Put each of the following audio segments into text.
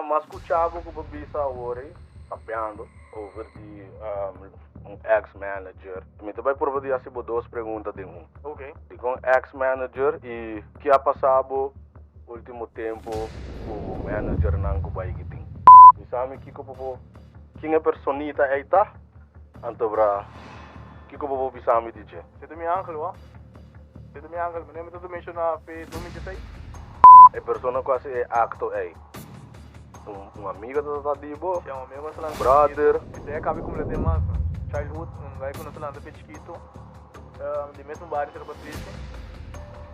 M'a skucha bo ku bo bisa awor ei, papiando over di un ex manager. Mi ta bai purba di hasi bo dos pregunta den un. Ok. Dikon ex manager i ki a pasa bo ultimo tempo ku bo managernan ku bai ki tin? Bisa mi kiko bo por, kin e personita ei ta, anto bra kiko bo por bisa mi di dje? Esei ta mi angel, wak. Esei ta mi angel. Manera mi ta menshoná fe 2016. E persona ku hasi e akto ei, un amigo ta ta di bo? Si, un amigo nos a lanta Brother. Esei a kaba kumple den mas. Childhood, un guy ku nos a lanta pe chikitu, di mesmo bario Sero Patricio.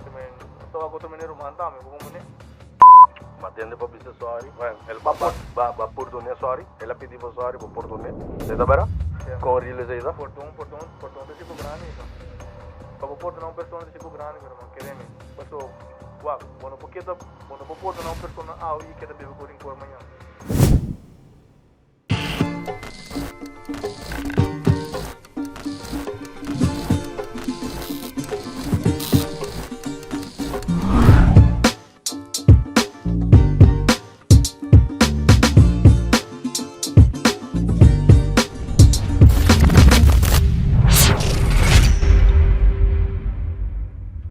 Nos ta wak otro manera ruman tambe, bo comprende? Bo a tende pa bisa sorry? Bueno, el ba ba ba pordon'é sorry. El a pidi bo sorry, bo pordon'é. Esei ta bera? Kon real esei ta? Pordon, pordon, pordon ta sico grandi, mi Pa bo pordona un persona ta sico grandi, mi hermano, kere mi. Paso, wak, bo no por keda, bo no por pordona un persona awe y keda bebe cu rincor mañan.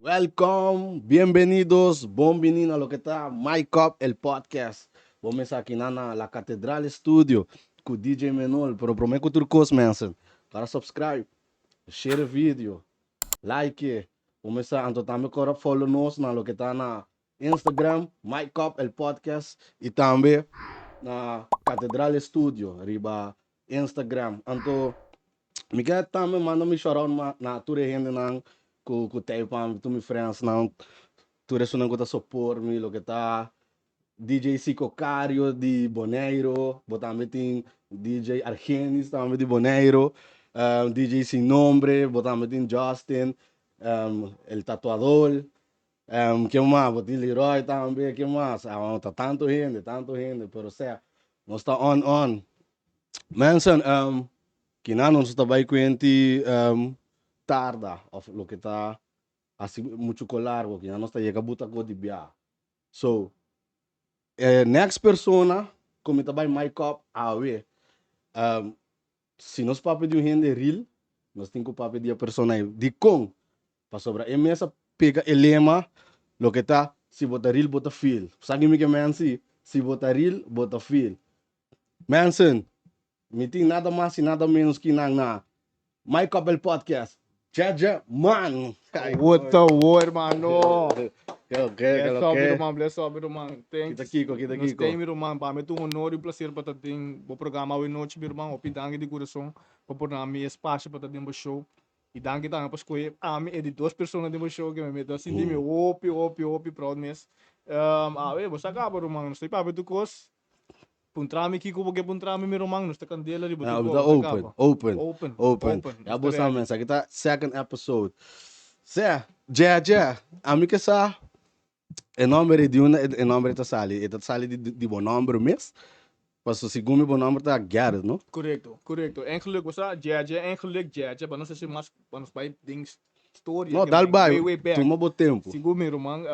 Welcome, bienvenidos, bon bini na loke ta My Cup el podcast. Bo mesa aki na na La Catedral Studio ku DJ Menol, pero prome ku tur kos mensen, para subscribe, share e video, like, bo mesa anto tambe kora follow nos na loke ta na Instagram, My Cup el podcast y tambe na Catedral Studio riba Instagram. Anto mi ke tambe manda mi shout out na tur e hendenan ku ku tei pa mi, tur mi friendsnan, tur esunnan ku ta support mi, loke ta DJ Sico Cario di Boneiro, bo tambe tin DJ Argenis tambe di Boneiro, DJ Sin Nombre, bo tambe tin Justin, El Tatuador, ken mas? Bo tin Leroy tambe, ken mas? Ah, ta tanto hende, tanto hende, pero sea, nos ta on on. Mensen, kina nos ta bai kuenti tarda of loke ta hasi muchu ko largo, kina nos ta yega buta ko di bia. So, e next persona ku mi ta bai mic up awe, um, si nos papia di un hende real, nos tin ku papia di e persona ei. Dikon? Pasobra e mes a pega e lema loke ta si bo ta real bo ta feel. Sa ki mi ke men si? Si bo ta real bo ta feel. Mensen, mi tin nada mas y nada menos ki nan na My Couple Podcast. Jeje Man! What the wo, hermano? Ke lo ke, ke Bless lo up, mi ke. ruman, bless up, mi ruman. Thanks. Kita kiko, kita Nos kiko. tei, mi ruman. Pa mi ta un honor y un placer pa ta den bo programa awe nochi, mi ruman. Hopi danki di curason pa por duna mi espacio pa ta den bo show. Y danki tambe pa scoge ami e di dos persona den bo show ke mi ta sinti mi hopi, hopi, hopi proud mes. Awe, bo sa caba, ruman. Nos ta papia tur cos. Puntra mi kiko bo ke puntra mi, mi ruman, nos ta kandela riba Ya, tur ta kos, nos open, kaba. open, Open, open. open, Ya nos bo ta sa ready. men, esaki ta second episode. Sè, Dje Dje, ami ke sa e nomber ei di unda e nomber ei ta sali? E ta sali di di bo nomber mes? Paso segun mi bo nomber ta Gareth, no? Korekto, korekto. Eigenlijk bo sa Dje Dje, eigenlijk Dje Dje, pa nos hasi mas, pa nos bai den storia No, ke dal men bai, way way back. tuma bo tempu. Sigur mi ruman,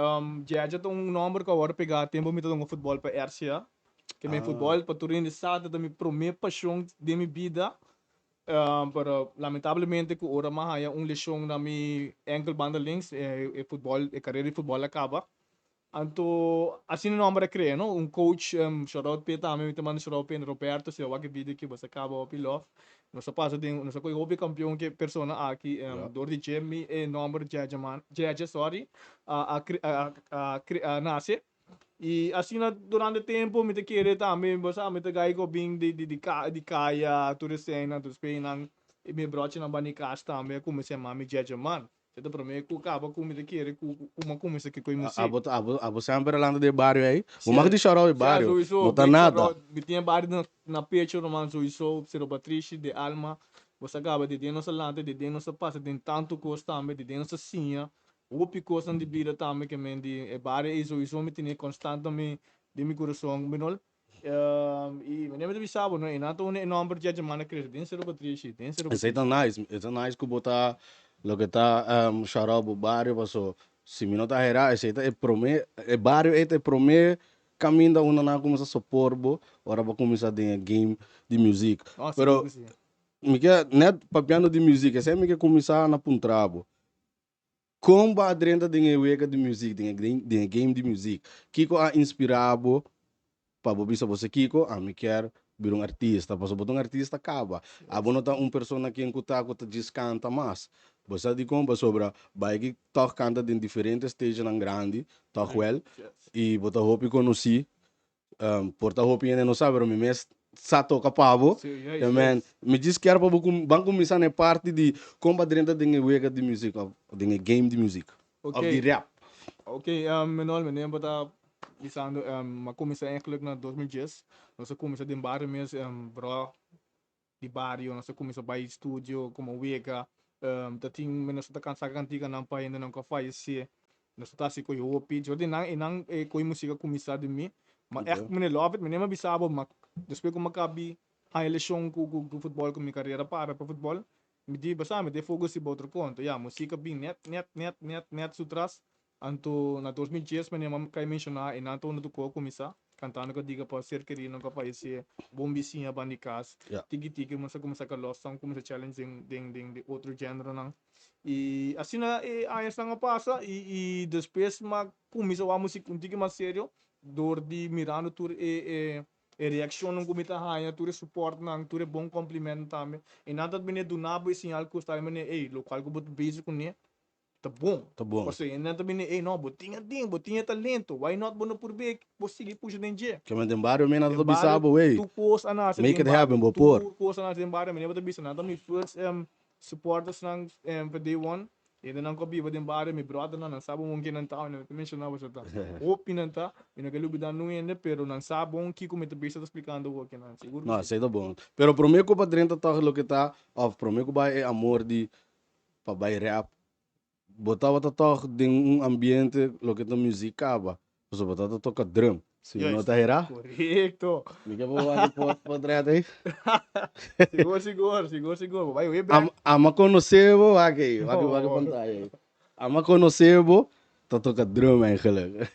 Dje Dje ta un nomber ku a wòrdu pegá tempu mi ta hunga futbòl pa RCA. Ke men futbòl pa tur hende sa ta mi promé pashon den mi bida, pero lamentablemente ku ora mi a haña un leshon na mi enkel banda links e futbòl e karera di futbòl a kaba. Anto asina e nòmber a krea no, un coach shout out p'e tambe mi ta manda shout out p'e Roberto si a wak e video aki bo sa kaba hopi love. Nos a pasa den nos a kohe hopi kampion ku e persona aki dor di dje mi e nòmber Djedje man Djedje sorry a a a nase. Y asina durante tempo mi ta kere tambe, bo sa, mi ta gai cu bin di di di caya, tur eseinan, tur eseinan, y mi brochinan bani cas tambe a cuminsa yama mi Jeje Man. E ta prome cu caba cu mi ta kere cu cu mi a cuminsa cu e muziek. Abo abo abo semper a lanta di e bario ey? Bo mag di shout out e bario, Sowieso, no ta big nada. shout out, mi tin e bario na na pecho ruman, sowieso, Cerro Patrishi, de alma, bo sa caba di den nos a lanta, di den nos a pasa den tanto cos tambe, di den nos a siña, Hopi kosnan di bida tambe ke men di e bario ei souiso mi tene konstant na mi den mi kurason benol i manera mi ta bisa bo no e nan ta unda e nomber dje djamanda krese den Sero Patrishi den Sero Esei ta Patrishi. nice, e ta nice ku bo ta loke ta shout out bo bario paso si mi no ta hera esei ta e prome e bario ei ta e prome. kaminda unda nan a kuminsá support bo ora bo a kuminsá den e game di music. No, sigur Pero ku si. mi ke net papiando di music, esei mi ke kuminsá na puntra bo. Kon bo a drenta den e wega di music, den e den e game di music? Kiko a inspirá bo pa bo bisa bo sa kiko? Ami kier bira un artista, pasobra bo ta un artista kaba. Abo no ta un persona ken ku ta ku ta djis kanta mas. Bo sa dikon? Pasobra bai ki tòg kanta den diferente stagenan grandi, tòg wèl, i bo ta hopi konosí. Por ta hopi hende no sa, pero mi mes sa toka pa bo. Sí, I mean, yes. mi djis kier pa bo kum, ban kuminsá na e parti di kon bo a drenta den e wega di muzik òf den e game di muzik òf di Ok, rap. ok, Menol, meneer bo ta bisando, a kuminsá eigenlijk na 2010. Nos a kuminsá den bario mes, bro di bario, nos a kuminsá bai studio komo wega. Ta tin, nos ta kansa kantikanan pa hendenan ku a fayesé. Nos ta hasi koe hopi. Djor di nan, e nan e koe musika kuminsá den mi. Ma ègt mi love it, mi a bisa bo, ma despues ku mi a kabi haña leshon ku ku futbòl, ku mi karera para pa futbòl, mi di, bo sa, mi ta e focus riba otro konto. Ya, musika bin nèt, nèt, nèt, nèt, nèt su tras. Anto na 2010 mi a kai menshoná e nan ta unda ku a kuminsá, kantando kadiga pa ser kerido ku a fayesé, bon bisiña ban di kas. Tiki tiki nos a kuminsá ka lòs, a kuminsá challenge den den den otro géneronan. I asina e añasnan a pasa i i despues m'a kuminsá wak musik un tiki mas serio dor di mirando tur e e e reakshonnan ku mi ta haña, tur e supòrtnan, tur e bon kòmplimentonan tambe. I nan ta bini duna bo e siñal ku sta manera ey lokual ku bo ta bezig kuné ta bon. Ta bon. Pasobra nan ta bini ey no bo tin e ding, bo tin e talento, why not bo no purbe bo sigui pusha den dje. Ke men den bario mi nan ta Den bisa bario bo wey tur kos a nase make den it happen bario, bo por. tur kos a nase den bario, mi never ta bisa nan ta mi first Supportersnan pa day one, hendenan ku a biba den bario, mi brothernan, nan sa bon ken nan ta, mi no ta menshoná pasobra ta hopi nan ta, mi no ke lubidá nun hende, pero nan sa bon kiko mi ta bisa ta splikando awor kinan, sigur ku No, si. esei ta bon. Pero promé ku pa drenta tòg loke ta, òf promé ku bai e amor di pa bai rap, bo tabata tòg den un ambiente loke ta muzik kaba, pasobra bo tabata toka drum, si mi no Juist, ta herá. korekto. Mi ke por wak e potret ei. Sigur, sigur, sigur, sigur. Bo bai way back. Am, ama konosé bo, wak ei, wak, wak e No. pantaya ei. Ama konosé bo ta toka drum eigenlijk.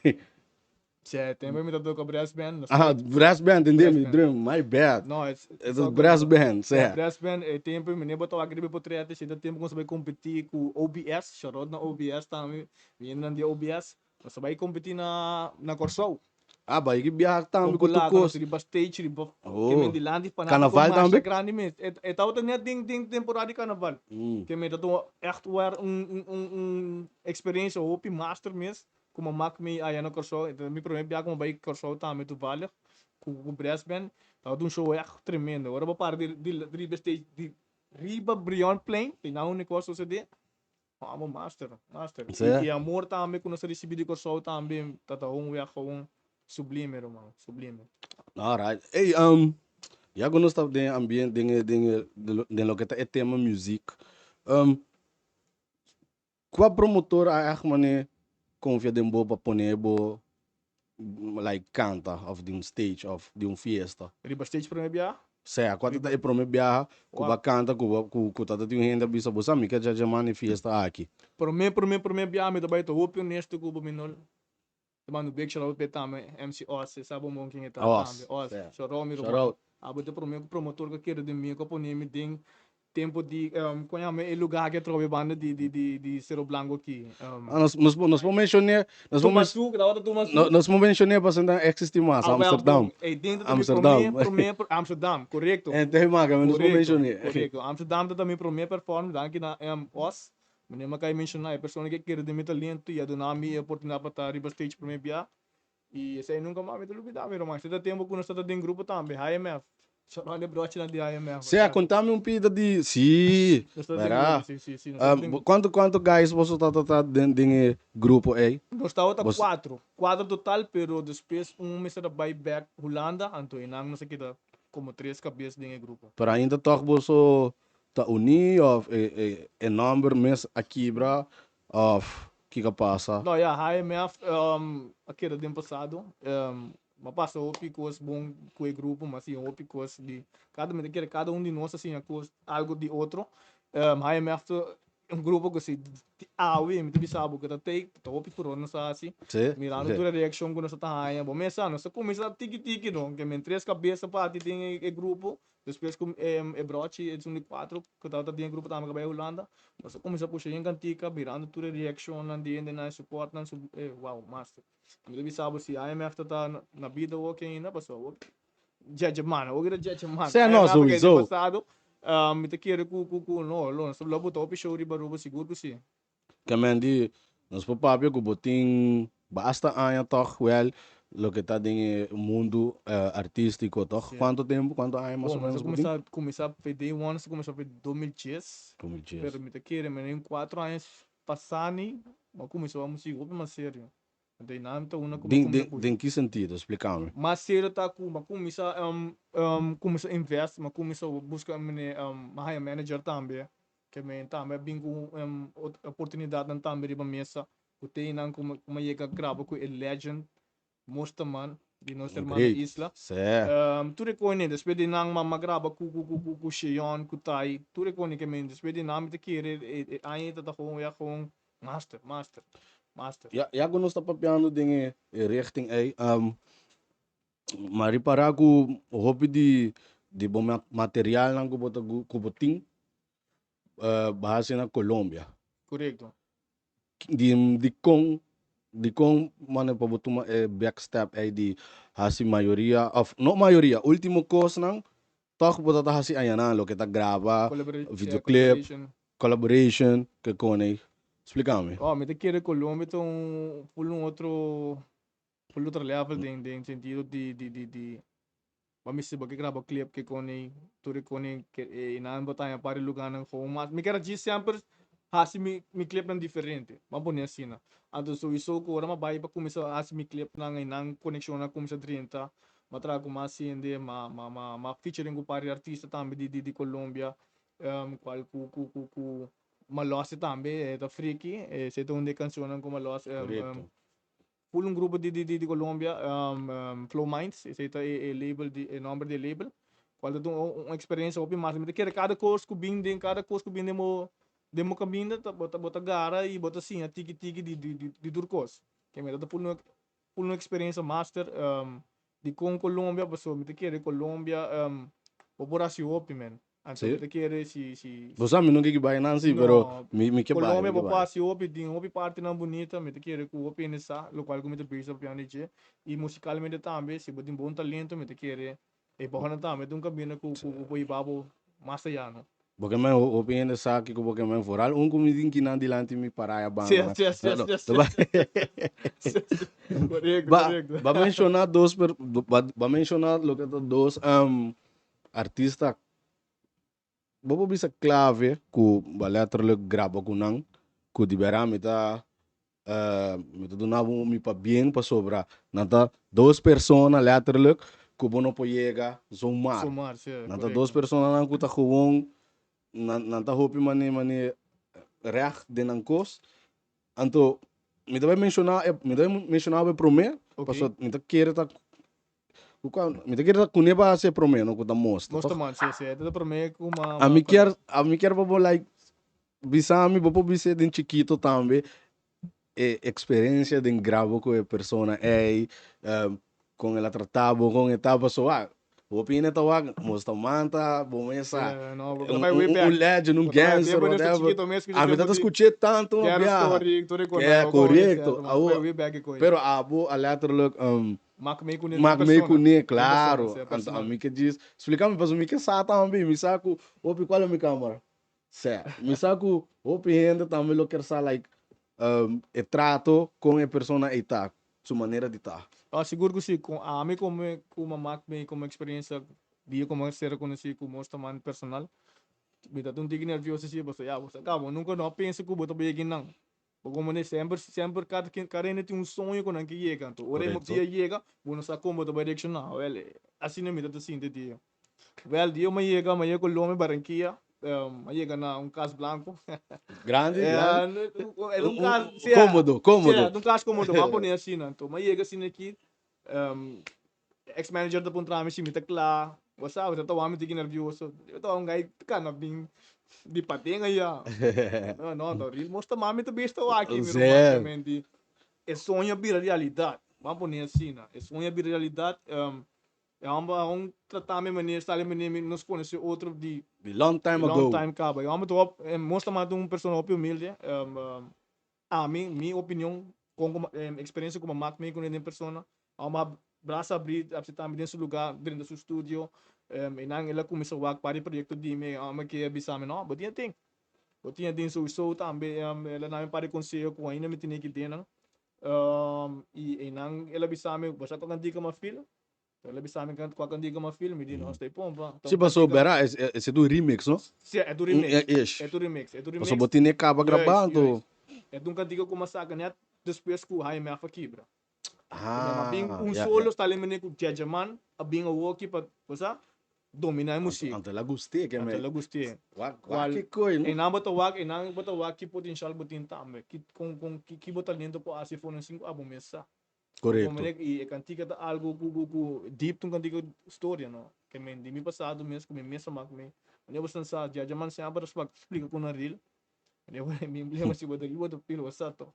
Tje, tempo mi ta toka brass band. Nos Aha, brass band, entendé Brass mi, band. drum, my bad. No, it's, Het it's is all good, brass bro. band, Ja, sea. brass band, e tempo mi nebo tawak riba potret, si ta tempo ku nos bai kompetí ku OBS, shout na OBS tambe, mi di OBS, nos bai kompetí na na Kòrsou. Ah, bai ki biaha tambe ku tur Populaar, nos kos. riba stage, riba Oh. ke men dilanti fanático Carnaval masha tambe? grandi mes. E, e tabata net den den temporada di carnaval. Ke men ta tuma echt waar un un un un experiencia hopi master mes. Ku mi mak mi aya na Kòrsou, e ta mi promé bia ku mi bai Kòrsou tambe toevallig ku ku brass band, tabata un show ègt tremendo. Ora bo para di di riba e stage di riba Brionplein, te nan úniko a sosodé, amo master, master. Sí. I e amor tambe ku nos a risibí di Kòrsou tambe ta ta un wèg gewoon sublime ruman, sublime. Alright. Ey, ya ku nos ta den e ambiente, den e den e den loke ta e tema muzik, Kua promotor a ègt manera konfia den bo pa pone bo like kanta òf di un stage òf di un fiesta? Riba stage promé biaha? Sea, kua ta ta e promé biaha ku bo a kanta ku bo ku ta ta tin un hende a bisa bo sa mi ke dja djamá na e fiesta aki? Promé promé promé biaha mi ta bai ta hopi honesto ku bo mi no ta manda un big shout out p'e tambe MC Oz e sa bon bon ken e ta Oz, tambe Oz sea. shout out mi Shout ruman out. Abo ta e promé promotor ku a kere den mi ku a pone mi den Tempo di, kon yama e lugar aki atrobe banda di di di di Cerro Blanco aki? Ah, nos nos nos por mencion'é, nos por men Tumasu, tabata Tumasu. no nos por mencion'é pasobra nan existi mas, Ah, wel, Amsterdam. bon. Ey, den ta mi Amsterdam. promé, promé, Amsterdam, korekto. En te maka, nos por Korekto, mencion'é. korekto. Amsterdam ta mi promé performance, danki na Os. Meneer mi a kai menshoná, e persona ke kere den mi talento i a duna mi e oportunidat pa ta riba stage promé bia. I esei nunka mas mi ta lubidá mi ruman. Esei ta tempu ku nos tabata den grupo tambe, HMF. Shout out e brochinan di HMF. Sea, kontami un pida di. Sí, Nos tabata den bèrá. grupo, sí, sí, sí. Nos tabata den grupo. Kuantu, kuantu guys boso tabata den, den e grupo ei? Nos tabata Bos. kuatro. Kuatro total, pero despues un mester a bai bèk Hulanda, anto einan nos a keda komo tres kabes den e grupo. Pero ainda tòg boso ta uní òf e, e, e nòmber mes a kibra Of kiko a pasa? No ya, HMF a keda den pasado. Mi a pasa hopi kos bon ku e grupo, mi a siña hopi kos di kada, mi ta kere kada un di nos a siña kos algo di otro. HMF ta Un grupo ku si di awe mi ta bisa bo ku ta take, ta hopi furor nos a hasi. Sí, Mirando sí. tur e reakshon ku nos a ta haña. Bo mes sa, nos a kuminsá tiki tiki no, ke men tres kabesa parti den e e grupo, despues ku e e brochi esun di kuatro ku tabata den e grupo tambe ku a bai Hulanda, nos a kuminsá pusha yen kantika mirando tur e reakshonnan di hendenan, e supòrtnan, su e wow, master. Mi ta bisa bo si IMF ta ta na bida awoki ainda, pasobra awoki Jeje man, awoki ta jeje man. Sea no, IMF a kai den sowieso. pasado, mi ta kere ku ku ku no, lo nos ta lo bota hopi show riba Aruba, sigur ku si. Ke men di, nos por papia ku bo tin basta aña tòg, wèl, loke ta den e mundu artístiko tòg. Sí. Kuantu tempu, kuantu aña mas Bon, o nos a ménos bo tin? kuminsá kuminsá fe day one, nos a kuminsá fe 2010, 2010. pero mi ta kere men den 4 aña pasá ni, bo a kuminsá wak musik hopi mas serio. Anto e nan ta una ku bo Den, kuminsá den, pusha. den ki sentido? Splikami. Mas serio ta ku bo a kuminsá kuminsá invest, bo a kuminsá buska mene bo a haña manager tambe, ke men tambe a bin ku otro oportunidatnan tambe riba mesa, ku te einan ku bo a yega graba ku e legend Mosterman di nos hermana Great. isla. Sí. Tur e kos despues di nan mama graba ku ku ku ku ku Sheon, ku Tai, tur e kos ke men despues di nan mi ta kere e e aña ta ta gewoon ya gewoon master, master, master. Ya ya ku nos ta papiando den e e richting ei, m'a ripará ku hopi di di bo materialnan ku bo ta ku bo tin bo hasi na Colombia. Korekto. Di dikon dikon mane pa bo tuma e back step ei di hasi mayoria of no mayoria ultimo kosnan tòg bo ta ta hasi añanan loke ta graba videoclip collaboration ke kon ei splika mi. Oh mi ta kere Colombia ta un full un otro full otro level den den sentido di di di di Bo mester bo ke graba clip ke koni tur e koni ke e nan bo ta haña par di lugarnan gewoon mas mi ker a djis semper hasi mi mi clipnan diferente bo a pone asina anto souiso ku ora mi a bai pa kuminsá hasi mi clipnan e nan konekshonnan a kuminsá drenta mi a traha ku mas hende mi a mi a mi a featuring ku par di artista tambe di di di Colombia kual ku ku ku ku Malossi tambe e ta friki esei ta un di e kanshonnan ku Malossi Korekto. Full un grupo di di di Colombia, Flow Minds, esei ta e e label di e nomber di e label, cual ta un un experiencia hopi mas. Mi ta kere cada cos cu bin den cada cos cu bin den bo den bo caminda ta bo ta bo ta gara y bo ta siña tiki tiki di di di di tur cos. Ke mi ta full un full un experiencia master di con Colombia pasobra mi ta kere Colombia bo por haci hopi men. Anto Sí. mi ta kere si si Bo sa mi nunca ki bai nan sí, pero No, mi mi ke bai, Colombia mi ke bo bai. pasi hopi, tin hopi partinan bunita, mi ta kere ku hopi hende sa, lokual ku mi ta bisa papiando di dje. I musikalmente tambe, si bo tin bon talento, mi ta kere e bohonan tambe ta un kaminda ku ku ku por hiba bo mas ayá, no? Bo ke men hopi hende sa kiko bo ke men, vooral un ku mi tin kinan dilanti mi pará ya Sí, banda. sí, sí, No, no, sí, sí, ba sí, sí. Korekto, ba korekto. ba menshoná dos per ba ba menshoná loke ta dos Artista, bo por bisa clave cu bo a letterlijk graba cu nan, cu di bera mi ta mi ta duna bo mi pabien pasobra nan ta dos persona letterlijk cu bo no por yega zomaar. Zomaar, sí, Nan ta dos correcto. personanan cu ta gewoon nan nan ta hopi mane mane recht den nan cos. Anto mi ta bay menciona mi ta bay menciona bo e prome Ok. pasobra mi ta kere ta Ku kua mi ta kere ta kuné pa hasi e promé no ku ta mostra Mostra toch? man, sí, sí. E ta promé ku ma A ma mi kier a mi kier pa bo like bisa mi bo por bis'é den chikito tambe e eksperensia den graba ku e persona ei kon el a trata bo kon e ta pasobra wak hopi hende ta wak mostra man ta bo mes sa Yeah, no, bo un ta bai way un back. un legend un Bo ta bai gangster tempo nos ta whatever chikito mes ku a mi tempo ta di skuch'é tanto Ghetto biaha Story, tur e kos Yeah, nan, bo kono korekto etcetera, man. Ta bai awo way back e kos. pero abo a letterlijk Mak mee kuné den Mak mee persona. kuné, Den persona, klaro. sí, Anto personal. ami ke djis splika mi pasobra mi ke sa tambe, mi sa ku hopi kual a mi kamara? Sè, mi sa ku hopi hende tambe lo ker sa like e trato kon e persona ei ta, su manera di ta. Ah, sigur ku si, kon ami komo ku mak mee komo eksperensia dia ku mi a ser rekonosí ku mos ta man personal, mi ta un tiki nervioso si pasobra ya bo sa kaba, nunka no a pensa ku bo ta bai yega einan. Bo komprende? Semper, semper kada ken, kada hende tin un soño ku nan ke yega. Anto ora e Korekto. dia yega, bo no sa kon bo ta bai reakshoná. Wèl, asina mi ta ta sinti dia. Wèl, dia mi a yega, mi a yega Colombia, Barranquilla, mi a yega na un kas blanku. Grandi, grandi. Era un kas, Un sí, kómodo, sí, kómodo. un kas kómodo, bo a pone asina. Anto mi a yega asina aki, ex manager ta puntra mi si mi ta kla. Bo sa, bo ta wami tiki nervioso. Yo ta un guy kana bin di paten aya. No, no, no, real mos ta mami ta bista waki, mi ruman, menti. E soño bira realidad. Ban pone asina. E soño bira realidad. E homber aun trata mi manera, sali manera mi nos conoce otro di Di long time long ago. time caba. E homber ta hop, mos ta mata un persona hopi humilde. Ami, mi opinion, con como experiencia cu mi a mak mi cu den persona, homber a brasa abri, a sita mi den su lugar, drenta su studio, y nan el a cuminsa wak par di proyecto di mi, e homber ke a bisa mi, no, bo tin a tin, bo tin a tin souso tambe, el a dami un par di conseho cu ainda mi tene ki den nan, y eynan el a bisa mi, bo sa cu cantica mi a feel? El a bisa mi kua kandiga m'a film, mi di no, stay pompa. Si paso bera es e un remix no? Si, e un remix. E un remix, e un remix. Paso bo tene kaba graba anto. E un kandiga ku m'a saka net despues ku HMF a kibra. Ah, m'a bin un solo sta le mene ku Djedjeman a bin awoki pa, bo sa, domina e musik. Anto el a gust'é ke me. Anto el a gust'é. Wak, wak ki koy no? Einan bo ta wak, einan bo ta wak ki potenshal bo tin tambe, ki kon kon ki bo talento por hasi for nan sin ku abo mes sa. Correcto. Y e cantica ta algo cu cu cu deep ta un cantica storia no. Ke men di mi pasado mes cu mi mes a mak mi. Wanneer bo stan sa dja dja man semper ta splika cu nan real. Wanneer mi emblema si bo ta riba bo ta feel bo sa to.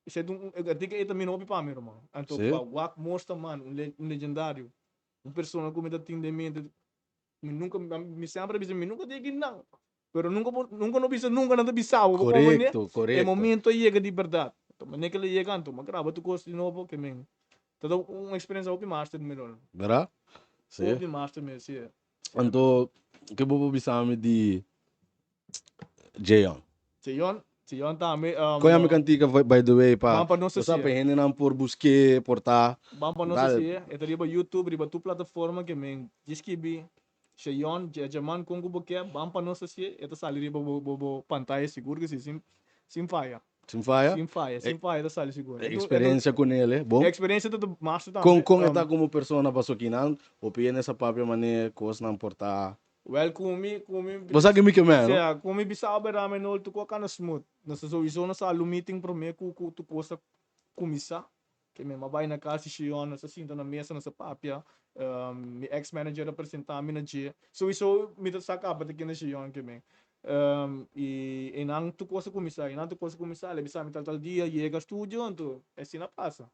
Esei ta un e cantica ei ta mina hopi pa mi ruman. Anto pa wak mostra man un legendario un persona cu mi ta tin den mente mi nunca mi semper a bisa mi nunca tin nan. Pero nunca bo, nunca no bisa nunca nan ta bisa bo. Bo como Correcto, E correcto. momento a yega di berdad. Enton manera ke el a yega anto m'a graba tur cos di nobo ke men ta ta un experiencia hopi master mi rol. Verdad? Sí. Hopi master mi, sí. Anto ke bo por bisa mi di Jeon? Jeon, Jeon tambe Kon yami cantica by the way pa Ban pa nos bo sa hacié. pa hendenan por busk'é por ta Ban pa nos dal. hacié. E ta riba YouTube, riba tur plataforma ke men djis skibi Sheyon, Djeman kon ku bo ke, ban pa nos hasié, e ta sali riba bo bo bo pantaya sigur ku si, sin sin faya. Sin faya? Sin faya, sin faya e ta sali sigur. E eksperensia ku nel e bon? E eksperensia ta master tambe. Kon kon e ta komo persona paso kinan hopi hende sa papia manera kosnan por ta. Wèl ku mi ku mi. Bo sa ke mi ke men no? Sea, ku mi bisa bo mi no tur kos a kanda smooth. Nos ta souiso nos a halu meeting promé ku ku tur kos a kuminsá. Ke mi a bai na kas di Shion, nos a sinta na mesa, nos a papia. Mi ex manager a presenta mi na dje. Souiso mi ta sa kaba ta kende Shion ke mi. I einan tur kos a kuminsá, einan tur kos a kuminsá. El a bisa mi tal tal dia yega studio, anto asina a pasa.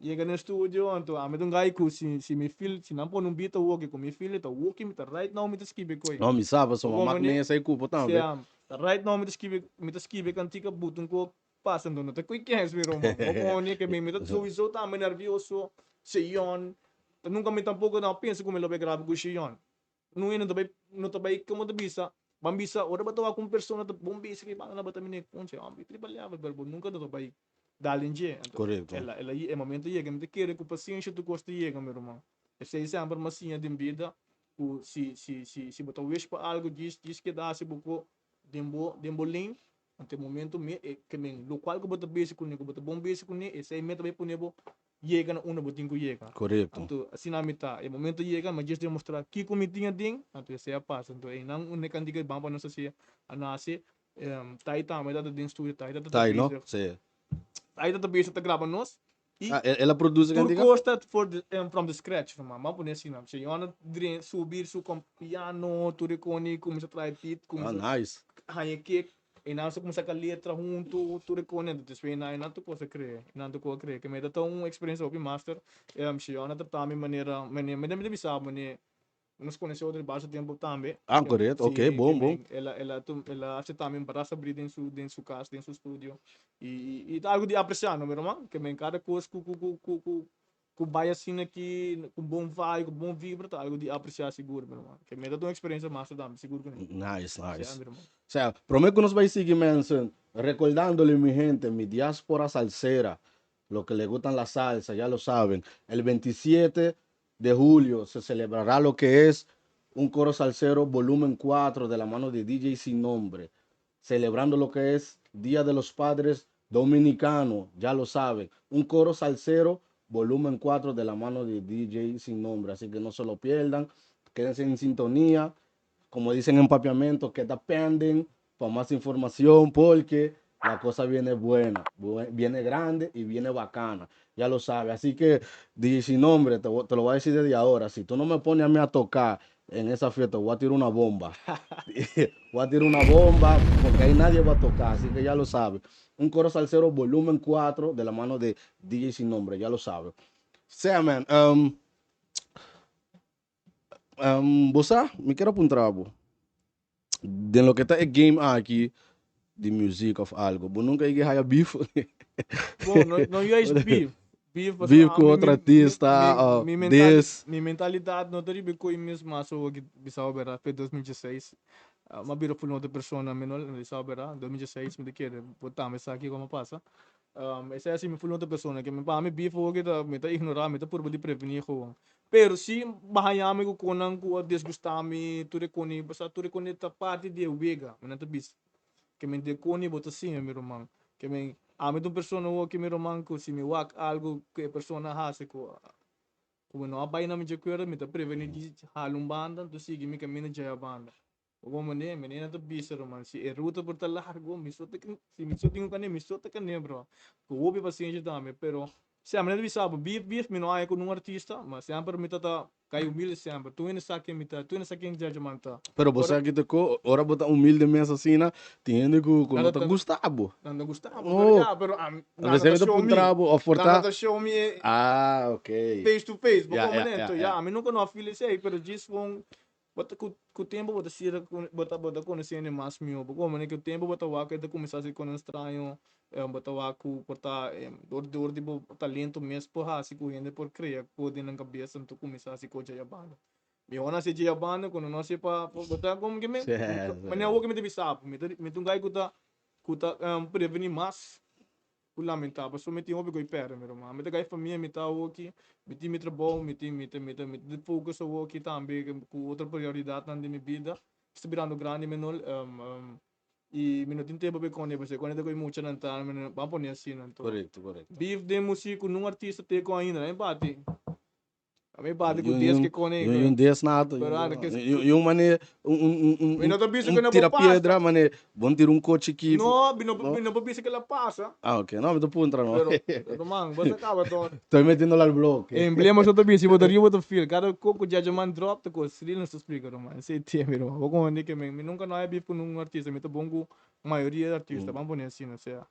Yega na studio, anto ami ta un guy ku si si mi feel, si nan pone un beat awoki ku mi feel e ta woki, mi ta right now mi ta skibi koe. No, mi sa pasobra mi a mak mesa i kupo tambe. Sia, right now mi ta skibi, mi ta skibi e kantika buta un kok Pasa no ta koe kens mi ruman. Bo pone ke mi mi ta souiso tambe nervioso, Sheyon. Nunka mi tampoko no a pensa ku mi lo bai graba ku Sheyon. No hende no ta bai no ta bai komo ta bisa, ban bisa ora bo ta wak un persona ta bon bisa ke banda bo ta mira konche hombre e triba level pero bo nunka no ta bai dal den dje. Anto Korekto. el a el a e momento yega mi ta kere ku pasenshi tur kos ta yega mi ruman. Esei semper mi a siña den bida ku si si si si bo ta wish pa algu djis djis keda hasi bo ko den bo den bo lane. Ante momento mi e ke men lokual ku bo ta besi kuné, ku bo ta bon besi kuné, esei meta bai pone bo yega na unda bo tin ku yega. Korekto. Anto asina mi ta. E momento yega mi a djis demostrá kiko mi tin aden, anto esei a pasa. Anto einan unda e kantika ban pa nos hasi a nase. Tai tambe tabata den studio, Tai tabata Tai no? bezig. Sí. Tai tabata bezig ta graba nos. I Ah, el a produce tur kantika? kos ta for the, from the scratch, ruman. Ban pone asina. Señor a subi su piano, tur e koni, kuminsá traha beat, Ah, kuminsá nice. haña kick, i nan sa kuminsá saka letra huntu, tur e kos, despues nan tur kos a krea, nan tur kos a krea. Ke mi ta ta un eksperensia hopi master, Shion a trata mi manera, manera, mi ta bisa bo manera, nos konosé otro di basta tempu tambe. Ah, korekto, ok, Si, bon, bon. El a, el a, el a aseptá mi brasa abrí den su, den su kas, den su studio, i, i ta algu di apresiá, no mi ruman? Ke men kada kos ku, ku, ku, ku, ku Ku bai asina aki ku bon vibe, ku bon vibra ta algo di apreciá sigur mi ruman. Ke mi ta un experiencia mas tambe sigur ku Nice, nice. Sea mi ruman. Sea, prome ku nos bai sigui mensen, recordándole mi gente, mi diáspora salsera, lo que le gustan la salsa, ya lo saben, el 27 de julio se celebrará lo que es un coro salsero volumen 4 de la mano de DJ Sin Nombre. Celebrando lo que es Día de los Padres Dominicano, ya lo saben. Un coro salsero, volumen 4 de la mano de DJ Sin Nombre. Así que no se lo pierdan. Quédense en sintonía. Como dicen en papiamento, queda pending para más información porque la cosa viene buena, viene grande y viene bacana. Ya lo sabe. Así que, DJ Sin Nombre, te lo voy a decir desde ahora. Si tú no me pones a mí a tocar en esa fiesta, voy a tirar una bomba. Voy a tirar una bomba porque ahí nadie va a tocar. Así que ya lo sabe. Un coro salsero volumen 4 de la mano de DJ Sin Nombre, ya lo sabe. Sea, man, bo sa, mi kier a puntra bo. Den loke ta e game aki di music of algo, bo nunca yega haya beef? Bon, no, no juist beef. Beef, pasobra Beef cu mi, otro mi, artista mi, of mi mentali this. mi mentalidad no ta riba e koe mes mas awo ki bisao bera fe 2016. Ah, m'a bira full un otro persona, mi no bisao bera, 2016 mi ta kere bo tambe sa kiko a pasa. Esei a hasi mi full otro persona, ke mi pa mi beef awo ki ta mi ta ignora, mi ta purba di preveni gewoon. Pero si bo haña mi ku konan ku a disgustá mi, tur e koni, pasobra tur e koni ta parti di e wega, mi nan ta bisa. Ke men di e koni bo ta siña, mi ruman. Ke men, ami ta un persona awo ki mi ruman ku si mi wak algu ku e persona a hasi ku ku mi no a bai na mi djakuerdo, mi ta preveni di hala un banda, anto sigui mi kaminda djaya banda. Bo mane, mane na ta bisa ruman, si e ruta por ta largo, mi so ta si mi so tin ku kane, mi so ta kane bro. Ku hopi pasenshi tambe, pero si mi na ta bisa bo, beef beef mi no haña ku nun artista, ma semper mi ta ta kai humilde semper. Tur hende sa ken mi ta, tur hende sa ken Djadja Man ta. Pero bo Ora sa ki ta ko, ora bo ta humilde mes asina, tin hende ku ku nan no ta ta gusta bo. Nan ta gusta bo, pero Oh, ya, pero ami, a nan veces ta mi ta show mi, puntra bo of por nan ta ta show mi e Ah, ok. face to face, bo Ya, komo ya, ne? ya, Enton ya. ya, ami nunka no a feel esei, pero djis un Bo ta ku ku tempu bo ta sira ku bo ta bo ta konosé hende mas mihó. Bo komo ku tempu bo ta wak e ta kuminsá hasi konan straño, bo ta wak ku por ta dor dor di bo talento mes por hasi ku hende por krea kos den nan kabes anto kuminsá hasi kos djaya banda. Mihó nan hasi djaya banda ku no hasi pa bo ta komo ke mi manera awor ke mi ta bisa bo mi ta mi ta un guy ku ta ku ta prevení mas. Ku lamentá, pasobra mi tin hopi ku e pèrdè, mi ruman. Mi ta kai famia, mi ta awoki, mi tin mi trabou, mi tin, mi ta, mi ta, mi ta focus awoki tambe ku otro prioridatnan den mi bida. Mi sta birando grandi menor, i mi no tin tempu pa e kòne, pasobra e kòne ta ku e muchanan ta, mi no, ban pone asina anto. Korekto, korekto. Beef den musik ku nun artista te ku ainda, nan e bati. A mi bate ku des ke kone. Y un des nada. Pero anda ke. Y un mane un un un Mi no ta bisa ke no tira por pasa. piedra mane bon tira un coche ki. No, mi no mi no por bisa ke la pasa. Ah ok, no mi ta puntra no. Pero pero man, bo sa kaba toch. Estoy metiéndolo al bloque. Emblema so ta bisa, si bo ta riba bo ta feel. Kada kos ku Djadja Man drop ta kos real nos ta splika ruman. Esei te mi ruman. Bo kono ke mi nunka no haya beef ku ningún artista. Mi ta bon ku mayoria di artista, ban pone asina, osea.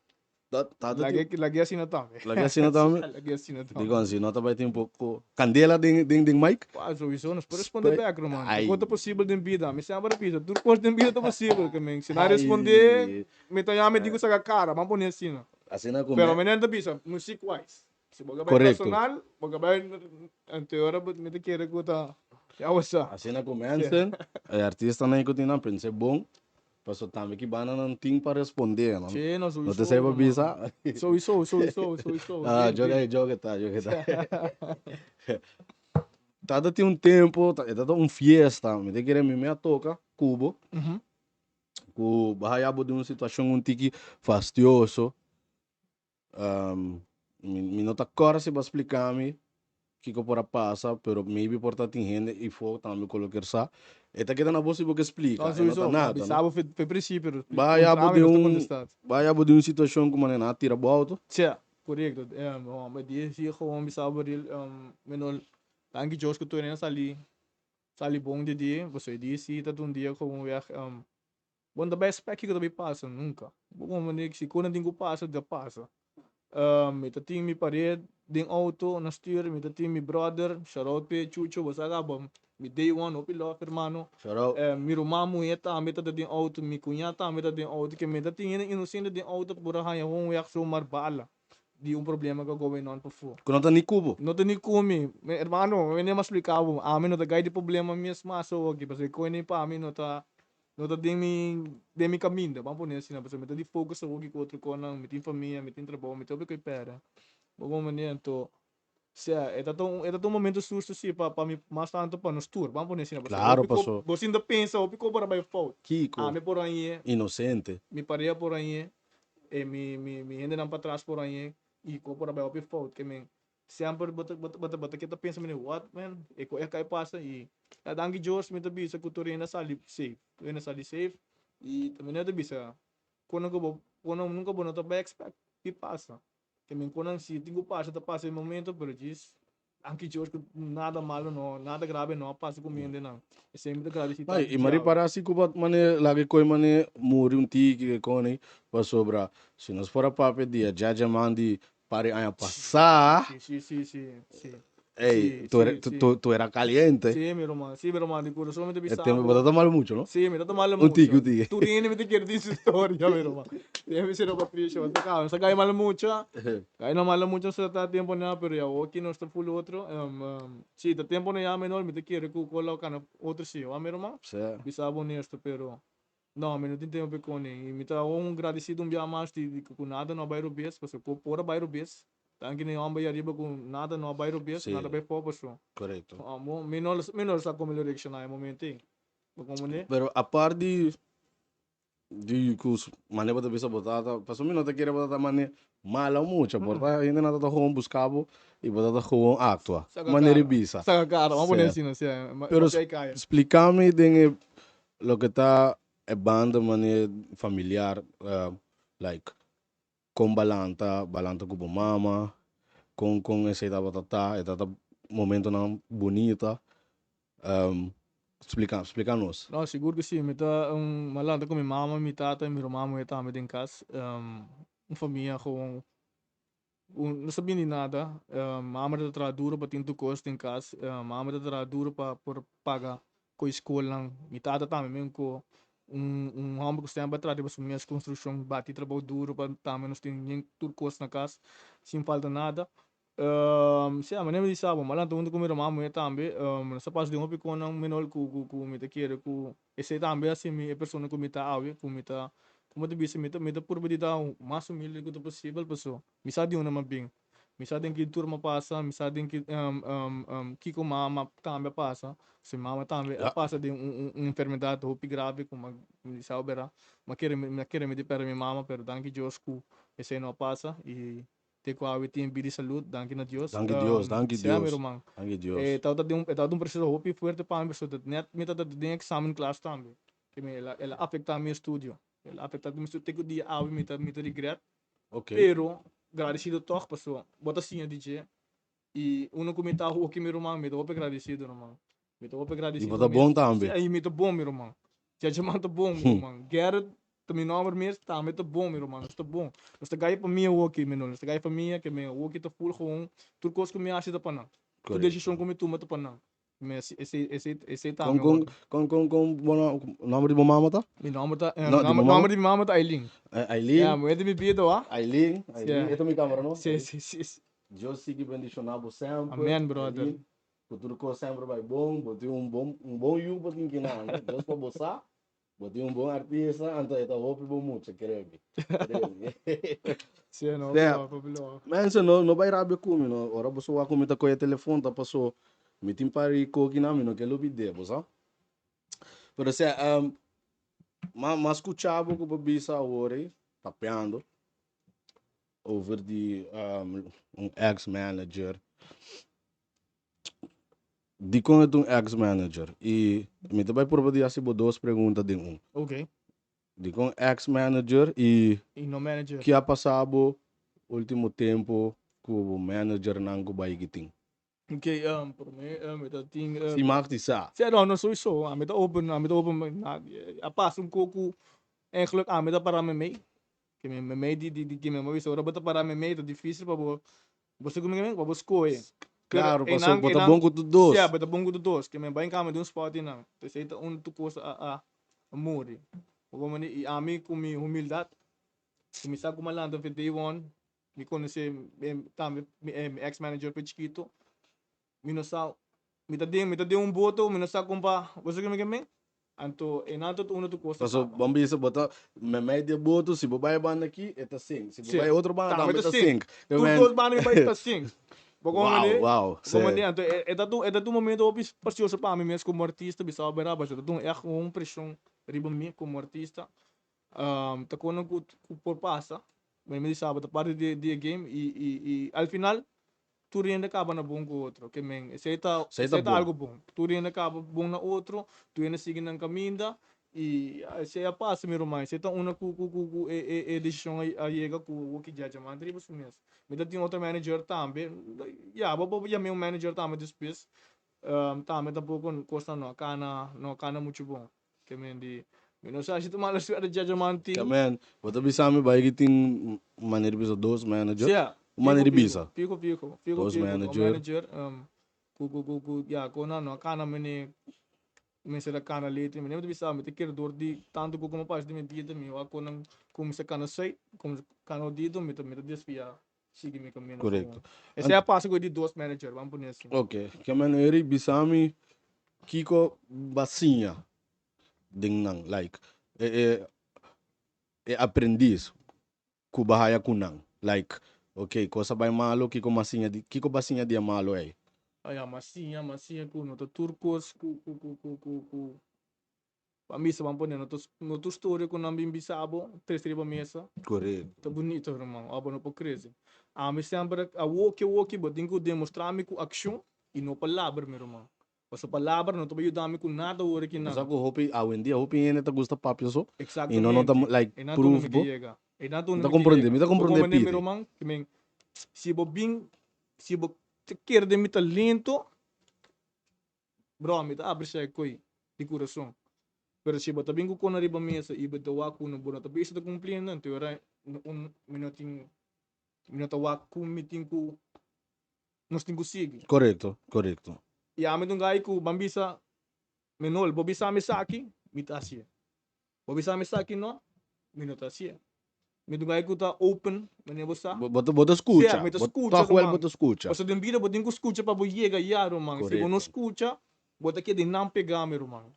Lag'é lag'é asina tambe. Lag'é asina tambe? Lag'é asina tambe. Dikon si no ta bai tin un poko kandela den den den mic? Wa sowieso nos por responde bek ruman. Tur kos ta posibel den bida. Mi semper a bisa tur kos den bida ta posibel. Ke men si nan responde mi ta yama mi di ku saka kara. Ban pone asina. Asina ku Pero mi nan ta bisa music wise. Si bo ka bai personal bo ka bai anteora mi ta kere ku ta ya bo sa. Asina ku mensen e artistanan ku tin nan pens'é bon. Paso tambe ki banda nan tin pa respondé, no? Sí, no, No sowieso, te sei pa man. bisa. Sowieso, sowieso, sowieso. Ah, Deal, joke deal. ahí, joke ta, joke ta. Tata tin un tempo, ta, e tata un fiesta, mi te kere mi me a toca cubo, cu bo haya bo den un situacion un tiki fastioso. Mi no ta kòrda si bo a splika mi kiko por a pasa, pero maybe por ta tin hende ifo tambe ku lo kier sa. E ta keda na bo si bo ke splika, No, e no ta sowieso, ma nada, no? bisa bo fe principio, Bo haya bo puntra mi, den nos ta un, kontestá. bo haya bo den un situashon ku manera nan a tira bo outo. Tja, korekto. E dia si gewoon bisa bo ril, mi no, danki Dios ku tur hende a sali, sali bon di dia, pasobra e dia si ta un dia gewoon weg. Bo no ta bai expect kiko ta bai pasa nunca. Bo comprende si cu nan tin cu pasa ta pasa. Mi ta tin mi pared den auto na stuur, mi ta tin mi brother, shout out p'e Chucho, bo sa caba mi day one hopi love hermano. Shout out. Mi ruman muhe tambe ta den auto, mi cuña tambe ta den auto, ke mi ta tin hende inocente den auto por a haya un weg zomaar bala di un problema cu a going on pafo. Cu no ta ni cu bo. No ta ni cu mi. Hermano, mi a splica bo, ami no ta gay di problema mes mas awoki, pasobra e coini pa mi no ta. No ta den mi den mi kaminda, ban pone asina, pasobra mi ta di focus awor ku otro konan, mi tin famia, mi tin trabou, mi ta hopi ku e pèrdè. Bo bon manera, anto, sea, e ta ta un e ta ta un momento susto si pa pa mi mas tantu pa nos tur, ban pone asina, pasobra Claro, hopi ko paso. bo sinta pensa hopi ko por a bai fout. Kiko? Ami por hañ'é. Inocente. Mi pareha por hañ'é, e mi mi mi hendenan patras por hañ'é, i ko por a bai hopi fout, ke men Semper bo ta bo ta bo ta bo ta keda pensa mene what man e ko e kai pasa y ya danki Dios mi ta bisa ku tur hende a sali safe tur hende a sali safe y tambe no ta bisa kono ku bo kono nunka bo no ta bai expect di pasa. Ke men konan si tin ku pasa ta pasa e momento, pero djis danki Dios ku nada malo no, nada grave no a pasa ku mi hendenan. Esei mi ta gradisí Ay, tantu i mari Diabel. para si ku bat mane laga e koi mane muri un tiki ke koni pasobra si nos por a papia di e jajaman di par di aña pasá. Si, si, si, si, si. Ey, Sí, tu era, sí, tu, sí. tu, tu era caliente. Sí, mi ruman, sí, mi ruman, di corazón mi ta E bisa tempo bo. bo ta tomalo mucho, no? Sí, mi ta tomalo Un tiki, mucho. un tiki. Tur hende mi ta kere tin su historia, mi ruman. Debe mi sero Patricio, bo ta caba. Nos ta gay malo mucho. Gay no malo mucho nos ta ta tempo na, pero ya awoki nos ta full otro. Sí, ta tempo na ya menor, mi ta kere cu cu lo cana otro sí, wa mi ruman? Sí. Bisa bo honesto, pero no, mi no tin tempo pa e cone. Y mi ta un gradecido un bia mas di di cu nada no a bay robes, pasobra cu por a bay robes. Danki na e homber ahí ariba cu nada no a bay robes, nada a bay fout pasobra. Correcto. Amo, mi no mi no sa con mi lo reacciona e momento ey. Bo comprende? Pero apart di di cu mane bo ta bisa bo tata, pasobra mi no ta kere bo tata mane mala mucha, por ta hende nan ta ta gewoon busca bo y bo ta ta gewoon actua, Saca manera cara, e bisa. saca cara, vamos pone Sí. asina, sí, ma Pero papia y caya. splicami den e loke ta e banda mane familiar, like Kon balanta, balanta ku bo mama, kon kon esei tabata ta, e tabata momentonan bunita. Splika, splika nos. No, sigur ku si. Mi ta un malanta ku mi mama, mi tata i mi ruman muhé tambe den kas. Un famia gewoon ku no sa bini nada. Mama ta traha duro pa tin tur kos den kas. Mama ta traha duro pa por paga Ku e skolnan, mi tata tambe men ku un un hòmber ku semper a traha riba su mes konstrukshon, bati trabou duru pa tambe nos tin yen tur kos na kas sin falta nada. Sea, manera mi di sa bo, mi a lanta huntu ku mi ruman muhé tambe, nos a pasa den hopi konan menor ku ku ku mi ta kere ku esei tambe a hasi mi e persona ku mi ta awe, ku mi ta, komo ta bisa, mi ta mi ta purba di ta mas humilde ku ta posibel paso mi sa di unda mi a bin. Mi sa den ki tur m'a pasa, mi sa den ki kiko mama tambe a pasa. Si mama tambe a pasa den un un enfermedad hopi grave ku m'a sa bera. M'a kere mi a kere mi di perde mi mama pero danki Dios ku esei no a pasa i te ku awe tin bida i salud, danki na Dios. Danki Dios, danki Sea mi Dios, ruman. danki Dios. E tabata den un e tabata un proceso hopi fuerte pa mi pasobra net mi tabata den examen klas tambe. Ke mi el a el a afecta mi estudio. El a afecta mi estudio te ku dia awe mi ta mi ta regret. Ok. Pero gradecido toch paso bo ta siña di dje y uno cu mi ta hoki mi ruman mi ta hopi gradecido ruman mi ta hopi Y gradecido bo ta mes bon tambe. si y mi ta bon mi ruman Djaja man ta bon mi ruman Gerrit ta mi nomber mes tambe ta bon mi ruman nos ta bon nos ta gaya famia hoki mi nos ta gaya famia ke mi hoki ta full gewoon tur cos cu mi haci ta pa nan tur Correcto. decision cu mi tuma ta pa nan Mes esei esei esei Kon tambe kon otro. kon kon kon bo no nomber di bo mama ta? Mi nomber ta No, di bo nomber mama? nomber di mi mama ta Aileen. Aileen. Ya, muher di mi bida wa. Aileen, Aileen, Sí. e ta mi camera no? Sí, sí, sí, sí. Dios sigui bendiciona bo semper. Amen, brother. Aileen, ku tur kos semper bai bon, bo tin un bon un bon yu bo tin kinan, no? Dios pa bo sa. Bo tin un bon artista, anto e ta hopi bo mucha, kremi. Kremi. Sí, no, Sea, hopi loco, hopi loco. Mensen, no, no bai rabia ku mi, no. Ora boso wak ku mi ta kohe telefon, ta paso mi tin par di kokinan, mi no ke lubid'é, bo sa. Pero sea, ma, ma skucha bo ku bo bisa awor ei, papiando over di un ex-manager. Dikon e ta un ex manager? I mi ta bai purba di hasi bo dos pregunta den un. Ok. Dikon ex manager i I no manager. ki a pasa bo ultimo tempo ku bo managernan ku bai ki tin? Ok, prome mi ta tin. Si mag di sa. Si, no, no souiso. Ami ta open, ami ta open. A pasa un ko ku eigenlijk ami ta para memey. Ke memey di di di ke mi a bisa ora bo ta para memey ta dificil pa bo Bo sa kuminga pa bo skohe. Claro, paso bo ta bon ku tur dos. Sia, bo ta bon ku tur dos. Ke men bai kama den un spot di nan. Esei ta un tur kos a a muri. Bo por mandi i ami ku mi humildat, ku mi sa kuma lanta for day one, mi konosé tambe mi ex manager for chikito, mi no sa, mi ta den mi ta den un boto, mi no sa kon pa, bo sa ke mi ke men? Anto e nan ta unda tur kos ta Paso kaba. bon bisa bo ta memei di e boto, si bo bai e banda aki e ta sink, si bo Sí. bai e otro banda Tambe tambe ta ta sink. sink. Ke Tur men dos banda mi bai ta sink. Bo Wow, komprende? wow, Bo sí. komprende? Anto e e ta e ta un momento hopi precioso pa mi mes komo artista bisa bo bera pasobra ta un ègt un preshon riba mi komo artista. Ta kono ku ku por pasa, mi mi sa bo ta parti di di e game i i i al final Tur hende kaba na bon ku otro. Ke men, esei ta, Esei ta esei ta bon. algu bon. Tur hende kaba bon na otro, tur hende sigui nan kaminda. I esei a pasa mi ruman, esei ta una ku ku ku ku e e e desishon a yega ku woki djaja man riba su mes. Mi ta tin otro manager tambe, ya bo por yam'é un manager tambe despues, tambe tampoko kosnan no a kana no a kana muchu bon. Ke men di mi no sa si ta mala suerte djaja man tin. Ke men, bo ta bisa mi bai ki tin manera di bisa dos manager? Sia, Un manera fiho di fiho, bisa? fiho fiho, fiho Dos fiho, un manager. manager ku ku ku ku ya konan no a kana mene. Mester a kana leti, mi ta bisa mi ta kere dor di tantu ku komo pasa den mi bida mi wak ku nan kuminsa kana sui, kuminsa kana odido mi ta mi ta desvia sigui mi kamino. Korekto. Esei a pasa ku e di dos manager, ban pone asin. Ok, ke manera bisa mi kiko bo a siña den nan, like e e e aprendis ku bo a haya ku nan? Like, ok, kos a bai malo, kiko m'a siña di, kiko bo a siña di e malo ei? Ah ya, m'a siña, m'a siña ku no ta tur kos ku, ku, ku, ku, ku, ku ban bisa, ban pone, no ta, no tur storia ku nan bin bisa bo, trese riba mesa. Korekto. Ta bunito, ruman, abo no por krese. Ami semper, awoki, awoki, bo tin ku demostrá mi ku akshon i no palabra, mi ruman. Pasobra palabra no ta bai yuda mi ku nada ora ki Bo nan. sa ku hopi, awendia hopi hende ta gusta papia so i no no ta Exactamente. like E nan ta unda proof mi ke bo. yega. E nan ta Mi unda ta mi ke komprende, yega. mi ta Bo komprende komprende mi pidi. ruman? Ke men, si bo bin, si bo ta kere den mi talento, bro, mi ta aprecia e koe di kurason. Pero si bo ta bin ku kona riba mesa i bo ta wak ku bo no ta bisa ta kumpliendo, anto ora un mi no tin, mi no ta wak ku mi tin ku nos tin ku sigui. Korekto, korekto. I ami ta un gai ku ban bisa, Menol, bo bisa mi esaki, mi ta hasié. Bo bisa mi esaki no, mi no ta hasié. Mi ta un gai ku ta open, manera bo sa. Bo ta, bo ta skucha. Sea, mi ta skucha, Tòg wèl ruman. bo ta skucha. Pasobra den bida bo tin ku skucha pa bo yega ya, ruman. Si bo no Korekto. skucha, bo ta keda nan pegá mi, ruman.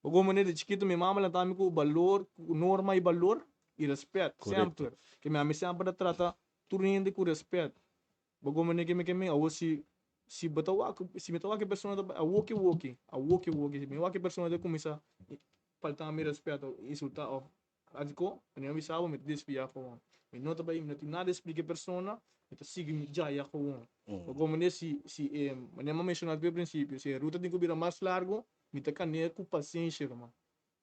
Bo komo manera di chikitu mi mama lanta mi ku balor, ku norma i balor i rèspèt, Korekto. semper. Ke mi ami semper ta trata tur hende ku rèspèt. Bo komo neke mi ke mi awor si si bo ta wak si mi ta wak e persona ta awoki woki awoki woki si mi wak e persona ta kuminsá falta mi respeto insultá òf hasi ko mi a bisa bo mi ta desviá gewoon mi no ta bai mi no tin nada di splika e persona mi ta sigui mi djaya gewoon bo komo ne si si e manera mi a menshoná di prinsipio si e ruta tin ku bira mas largu mi ta kan'é ku pasenshi ruman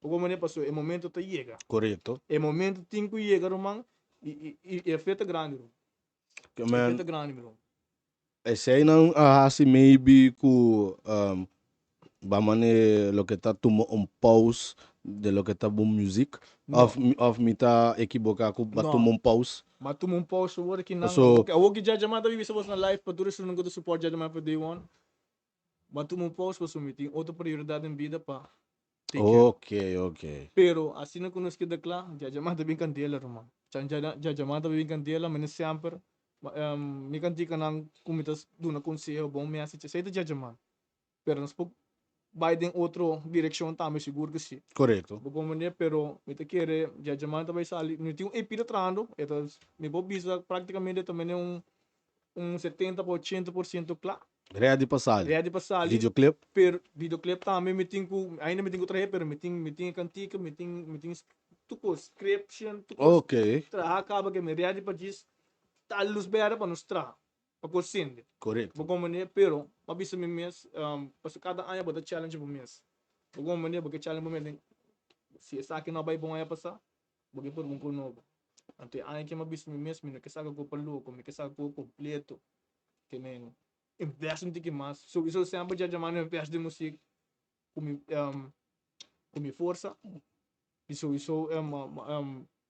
bo komo ne pasobra e momento ta yega Korekto. e momento tin ku yega ruman i i e fe ta grandi ruman. Ke men, ta grandi bro. Eseinan a hasi maybe ku um, ba mane loke ta tuma un pause de loke ta bo music? No. Of, of mi ta ekiboká ku ba No. tuma un pause? Ma tuma un pause awor ki nan. So- Awor ki Jaja Man ta bibi sa bos na live pa tur esun ku ta support Jaja Man for day one. Ma tuma un pause pasobra mi tin otro prioridad den bida pa take care. Ok, ok. Pero asina ku nos keda kla, Jaja Man ta bin kandela ruman. Chan Jaja Man ta bin kandela, mi no semper mi kantikanan ku mi ta duna konseho bon message esei ta Jaja Man. Pero nos por bai den otro direkshon tambe sigur ku si. Korekto. Bo komprende? Pero mi ta kere Jaja Man ta bai sali, mi tin un EP ta trahando, e ta mi por bisa praktikamente ta mene un un 70 pa 80% kla. Ready pa sali. Ready pa sali. Videoclip. Pero videoclip tambe mi tin ku, ainda mi tin ku trahe, pero mi tin mi tin e kantika, mi tin mi tin tur kos, scription, tur kos. Ok. Traha kaba ke mi ready pa djis tal lus berde pa nos traha, pa kos sende. Korekto. Bo komprende? Pero mi a bisa mi mes, pasobra kada aña bo ta challenge bo mes. Bo komprende? Bo ke challenge bo mes den, si esaki no a bai bon aña pasa, Bo ke por un ko nobo. Anto e aña ke mi a bisa mi mes, mi no ke saka ko pa loko, mi ke saka ko kompleto. Ke men invest un tiki mas. Souiso semper dja djamá no invest den musik ku mi ku mi forsa. I souiso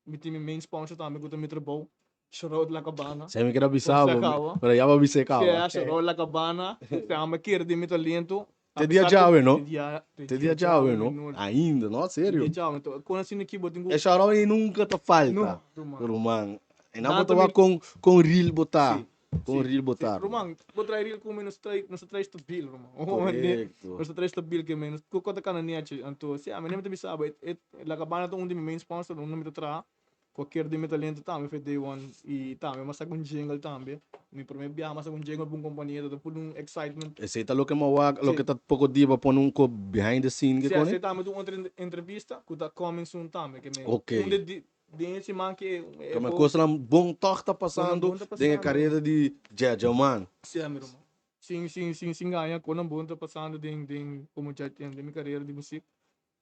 mi tin mi main sponsor tambe ku ta mi trabou, Shoutout La Cabana. Sey mi keda bisa bo, pero ya bo a bis'é kaba. Sea, Shoutout La Cabana. Sea, mi kere den mi talento. Te dia djawe no? Te dia djawe no? Ainda no? Serio? Te dia djawe. Enton, kon asina ki bo tin ku. E shoutout ei nunka ta falta. No, ruman. Ruman. E nan bo ta wak kon kon real bo ta. Kon real bo ta. Ruman, bo trae real ku mi nos trae nos ta trae stabil ruman. Korekto. Nos ta trae stabil ke mi nos koko ta kana nechi. Anto, sea, mi ta bisa bo e La Cabana ta un di mi main sponsor, unda mi ta traha. Cualkier di mi talento tambe fe day one y tambe m'a saca un jingle tambe. Mi primer biaha m'a saca un jingle pa un compania ta full un excitement. Esey ta loke m'a wak, loke ta poco dia pa pone un ko behind the scene ke Si, kone? esey tambe ta un otro entrevista cu ta coming soon tambe ke mi Ok. un de den e siman ke e Ke por. Cosnan bon toch ta pasando Cosnan bon ta den e pasando. carera di Djadja Man. Si, mi ruman. Sin sin sin sin gaña cosnan bon ta pasando den den como djadja den mi carera di music.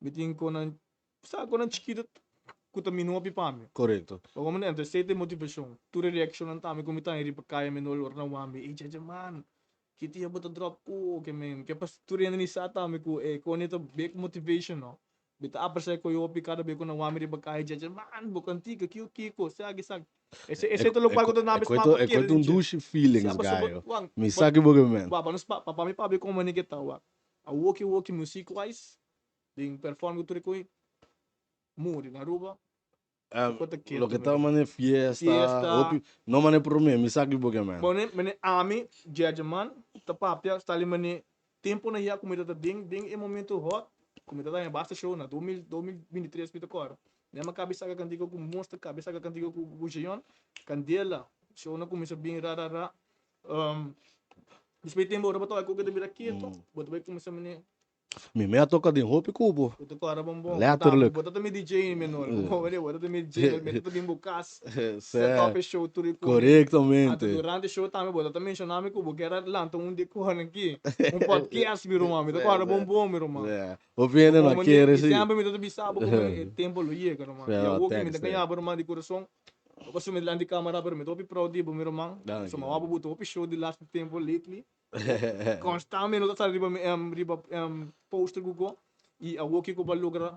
Mi tin conan. Sa konan chikito ku ta mino hopi pa mi. Korekto. Bo komo ento esei ta e motivashon. Tur e reakshonnan tambe ku mi ta riba kaya mi no lora na wambi, ey djaja man, ki dia bo ta drop ku ke men? Ke pas tur hende ni sa tambe ku e koni ta big motivation no. Mi ta apresiá koe hopi kada be ku nan wambi riba kaya, djaja man, bo kantika kiko kiko, esaki esaki. Ese ese ta lokual ku ta nabi sma pa E kere koe ta un den dje. dushi feelings Sa pasobra gayo. wak, Mi sa ki bo ke men. wak, pa nos pa pa mi papia komo manera ke ta wak. Awoki woki music wise Den perform ku tur e koe muri na Aruba. Ku ta ketu Loke ta mi. mane fiesta, Fiesta. hopi, no mane prome, mi sa ki bo ke men. Bo ne mane ami, Jeje man, ta papia stali mane tempo na ya ku mi ta ta den den e momento hot, ku mi ta ta basta show na 2000 2023 mi ta kòrda. Mi a kabi saka kantika ku Monster, kabi saka kantika ku ku Jeon, Kandela, show na kuminsa bin ra ra ra. Despues tempo ora bo ta bai ku ta bira ketu, bo ta bai kuminsa mane Mi me a toca den hopi cubo. Bo ta cora bonbon. Letterlijk. Bo ta mi DJ menor. Bo ta mi DJ. Mi ta bin bo cas. Set up e show tur e cu. Correctamente. Anto durante e show tambe bo ta menciona mi cu bo kier a lanta un decor aki. Un podcast mi ruman. Mi ta cora bonbon mi ruman. Hopi hende no a kere si. Y semper mi ta bisa bo como e tempo lo yega ruman. Y awor cu mi ta caña bo ruman di curason. Bo pa sumi dilanti camera pero mi ta hopi proud di bo mi ruman. Pasobra mi a wak bo hopi show di laatste tempo lately. Constante no ta sali riba mi em riba em poster ku ko y awor kiko bo a logra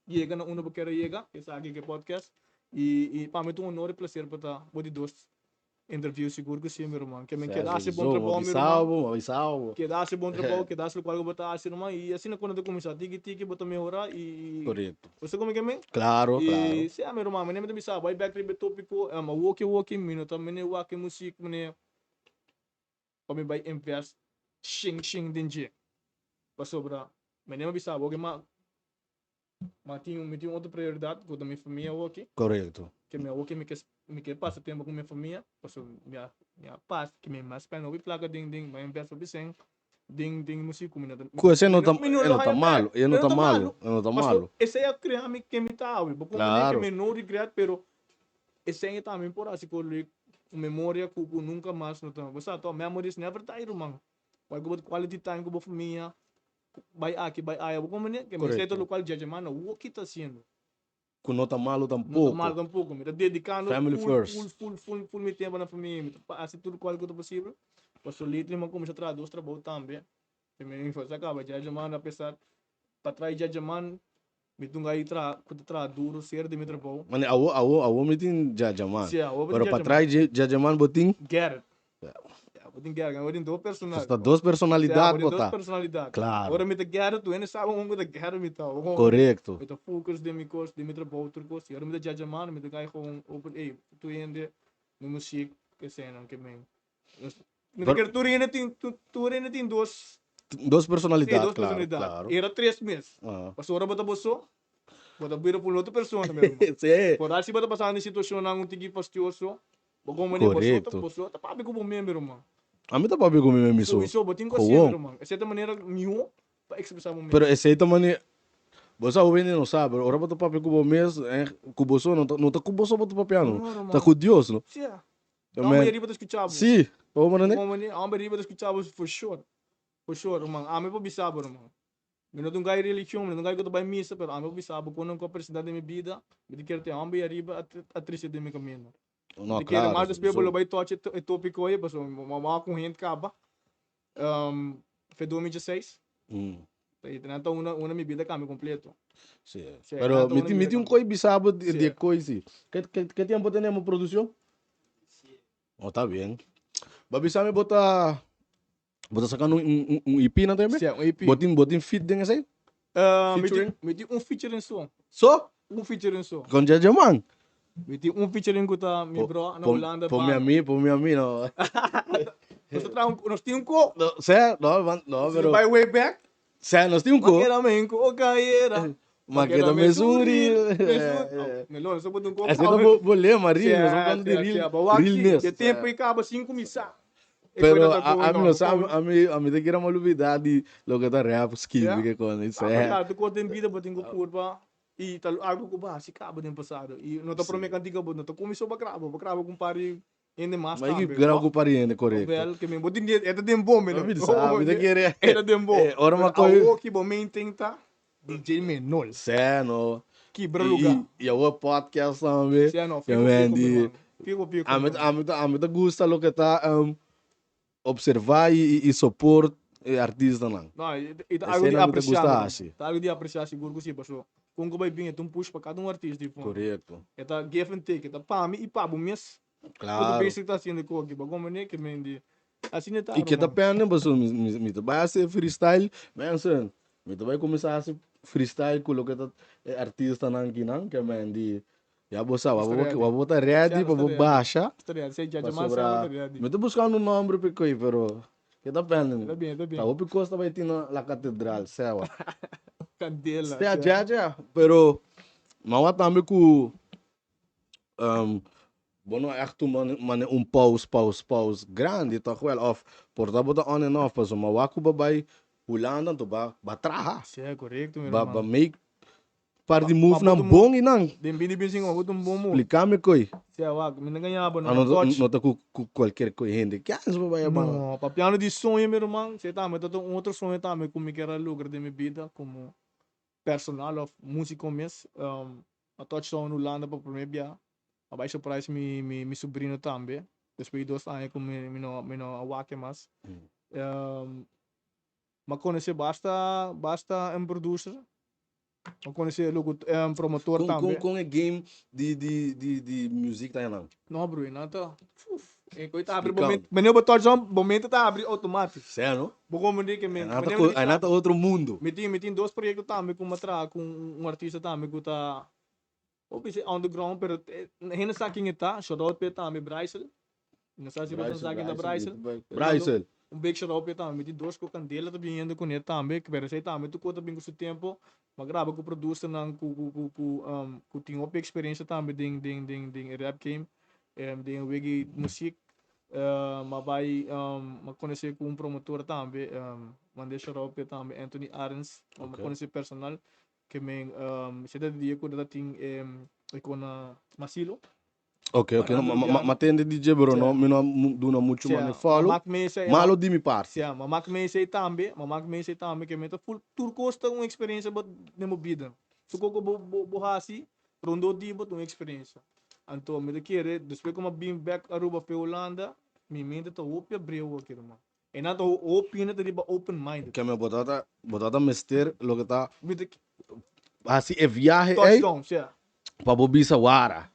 yega na unda bo kier a yega esaki ke podcast y y pa mi ta un honor y placer pa ta bo di dos interview sigur ku si mi ruman ke men keda hasi bon trabou mi ruman keda hasi bon trabou keda hasi lokual ku bo ta hasi ruman y asina ku nan ta kuminsá tiki tiki bo ta mehorá y Korekto. Bo sa komo ke men? Klaro, klaro. Y sea mi ruman mi ta bisa bai bek riba e topiko awor ke awor ke mi no ta mene wak e musik mene pa mi bai invest shin shin den dje pasobra mi a bisa bo ke ma ma tin mi tin otro prioridad ku ta mi famia awoki Korekto. ke mi awoki mi ke mi ke pasa tempo ku mi famia pasobra mi a mi a pas ke mi a spend hopi plaka den den mi a invest hopi sèn den den musik ku mi no ta Ku esei no ta mi no e lo no ta haña bèk malo e e no no ta ta malo malo e no ta pasobra malo. esei a krea mi ken mi ta awe bo komprende ke Klaro. mi no regret pero Esei tambe por hasi ku un memoria ku ku nunka mas no ta. Bo sa to, memories never die ruman. Bai ku bo quality time ku bo famia, bai aki bai aya, bo komprende? Ke mester ta Korekto. lokual djaje manda wou ki ta hasiendo. Ku no ta malu No ta tampoko. malu tampoko. Mi ta dedikando Family full first. full full full full mi tempo na famia. Mi ta hasi tur lokual ku ta posibel. Pasobra lately mi a kuminsá traha dos trabou tambe. Mi a kaba djaje manda apesar pa traha djaje man Mi tunga i traha ku ta traha duru ser di mi trabou. Mane awo awo awo mi tin djajaman. Si awo bo tin Pero pa djajaman. traha djajaman bo tin. Gerrit. Ya bo tin Gerrit bo tin dos personal. Ta dos personalidad bo bo tin ta. dos personalidad. Claro. Ora mi ta Gerrit tur hende sa un ku ta Gerrit mi ta. Korekto. Mi ta focus den mi kos den mi trabou tur kos. I ora mi ta djajaman mi ta kai gewoon open ey tur hende mi muziek eseinan ke men. Mi ta kere tur hende tin tur hende tin dos. Dos personalidad, Sí, dos claro, personalidad. claro. Era tres mes. Aha. Pasobra ora bo ta bo so, bo ta bira por un otro persona, mi hermano. Sí. Por al si bo ta pasando situacionnan un tiki fastioso, bo como bo so ta, Correcto. bo so ta papia cu bo mes, mi hermano. A mi ta papia cu mi mes mi so. Sowieso, bo tin cu hacié, mi Gewoon. hermano. Esei ta manera mihó pa expresá bo mes. Pero esei ta manera, bo sa hopi hende no sa, pero ora bo ta papia cu bo mes, cu bo so, no ta, no ta cu bo so bo ta papiando, No, hermano. ta cu Dios, no? Sí. Hombre Amen. ariba ta skucha bo. Sí, bo manda ne? Hombre, hombre ariba ta skucha bo for sure. For sure, ruman. Ami por bisa bo, ruman. Mi no ta un guy religion, mi no ta un guy ku ta bai misa, pero ami por bisa bo kon nan ku a presenta den mi bida, mi ta kere te hombre ariba a trese den mi kaminda. No, Mi ta kere claro, mas despues bo lo so. bai touch e topiko ei, pasobra mi a wak un hende kaba. Fe 2016. E nan ta una, una mi bida cambia completo. Sí. Sí, Pero nan ta mi una tin, mi bida tin un cambia. coi bisabo di, Sí. di coi sí. ¿Qué, qué, qué tiempo tenemos producción? Oh, está bien. Ba bisame bota bota sacando un, un, un EP na tambe? Sí, un EP. Botin botin feat den ese? Mi tin, Featuring? mi tin un featuring so. So? Un featuring so. Con Jeje Man? Mi tin un featuring cu ta mi bro na Hulanda. Ponme a mi, ponme a mi, no. Nos ta traha un, nos tin un co. No, sè, no, man, no, pero. By way back. Sè, nos tin un co. Makera men co caera. Makera me suril. Me lo, nos ta pone un co. Ese ta bo, bo lema, ril, nos ta pone di ril, ril mes. E tempo i caba sin cuminsa. Pero a, a mi no sa, a mi, a mi ta kere olbida di loke ta rap skibi ke con, sè. Ah, tu cos den bida bo tin cu curba. I ta algu ku bo hasi kaba den pasado. I no ta promé kantiga bo no ta kuminsá bo graba, bo graba ku un par di hende mas Ma i tambe. graba ku un par di hende, korekto. Wèl, ke men bo tin di e ta den bo men. Mi sa, mi ta kere. E ta den bo. Ora mi a Pero kohe. awor ki bo main thing ta DJ Menol. Sè no. Kibra lugar. I awor podcast tambe. Sí, no, Ke fico, men fico, di mi man. Fico, fico, ami mi man. ami ta ami ta gusta loke ta observa i support e artistanan. No, i ta algo di Esei nan mi ta apreciá, gusta mi man. hasi. Ta algo di apreciá sigur ku si, paso kon ku bai bin e ta un push pa kada un artista di fondo. Korekto. E ta give and take, e ta pa mi i pa bo mes. Ku Klaro. basic ta haciendo ku aki, bo komprende ke men di asina ta, I ke ta ruman. pende paso mi mi mi ta bai hasi freestyle, mensen, mi ta bai kuminsá hasi freestyle ku loke ta e artistanan kinan ke men di ya bo sa, Nos ta wak bo ready. wak bo ta ready Sia, pa nos ta bo ready. basha Nos ta ready, si Jaja Man sa pasobra bo ta ready. mi ta buskando un nomber pa e koe pero ke ta pende Ta bien, ta ta bien. hopi kos ta bai tin na la catedral sewa. Kandela, Sea sia. Jaja, pero mi a wak tambe ku Bo no echt tuma mane un pause, pause, pause grandi toch wel of por ta bo ta on and off pasobra wak ku bo bai Hulanda anto ba ba traha. Sí, korekto mi Ba ba ruman. make par di Ba move ba nan bota un bon i nan. Den bini bin sin bo bota un bon move. Splika mi koi. Sí, wak mi no gaña bo no. A no Touch. no ta ku ku kualkier koi hende kens bo bai a bana. No, papiando di soño mi ruman, se tambe ta un otro soño tambe ku mi kier a logra den mi bida komo personal of músiko mes. A touch down Hulanda pa prome bia. A bai surprise mi mi mi sobrino tambe. Despues di dos aña ku mi mi no mi no a wak e mas. M'a konosé basta basta un producer. M'a konosé loku promotor Kon kon tambe. kon e game di di di di music ta nan? No broer, nan ta uf e koi ta abri bo Splika mente. Wanneer bo touch down bo mente ta abri automatic. Sea no? Bo komprendé ke men Nan ta wanneer ko mi nan ta otro mundo. Mi tin mi tin dos proyekto tambe ku m'a traha ku un un artista tambe ku ta Hopi si underground pero hende sa ken e ta, shout out p'e tambe Brycel. No sa si boso sa ken ta Brycel. Brycel. Un big shout out p'e tambe. Mi tin dos ku Candela ta biniendo kuné tambe, pero esei tambe tur kos ta bin ku su tempo. Mi a graba ku producernan ku ku ku ku ku tin hopi experiencia tambe den den den den e rap game, den e wegi muziek. Mi a bai mi a konosé ku un promotor tambe, mand'é shout out p'e tambe Anthony Arends, mi a konosé personal. Ke men seta di dia ku ta tin e kona Masilo. Ok, ok, no, ma, ma tende di dje, pero no, mi no duna muchu mane follow. Malo di mi parti. Sia, ma mak me esei tambe, ma mak me esei tambe, ke men ta full, tur kos ta un eksperensia bo den bo bida. Tur kos ku bo, bo, bo hasi rondó di bo ta un eksperensia. Anto mi ta kere, despues ku mi a bin bèk Aruba fe Hulanda, mi mente ta hopi abriu aki ruman. E nan ta hopi hende ta riba open minded. Keme bo ta bo ta mester loke ta Mi ta hasi e viahe ei touchdown, sea. pa bo bisa wara.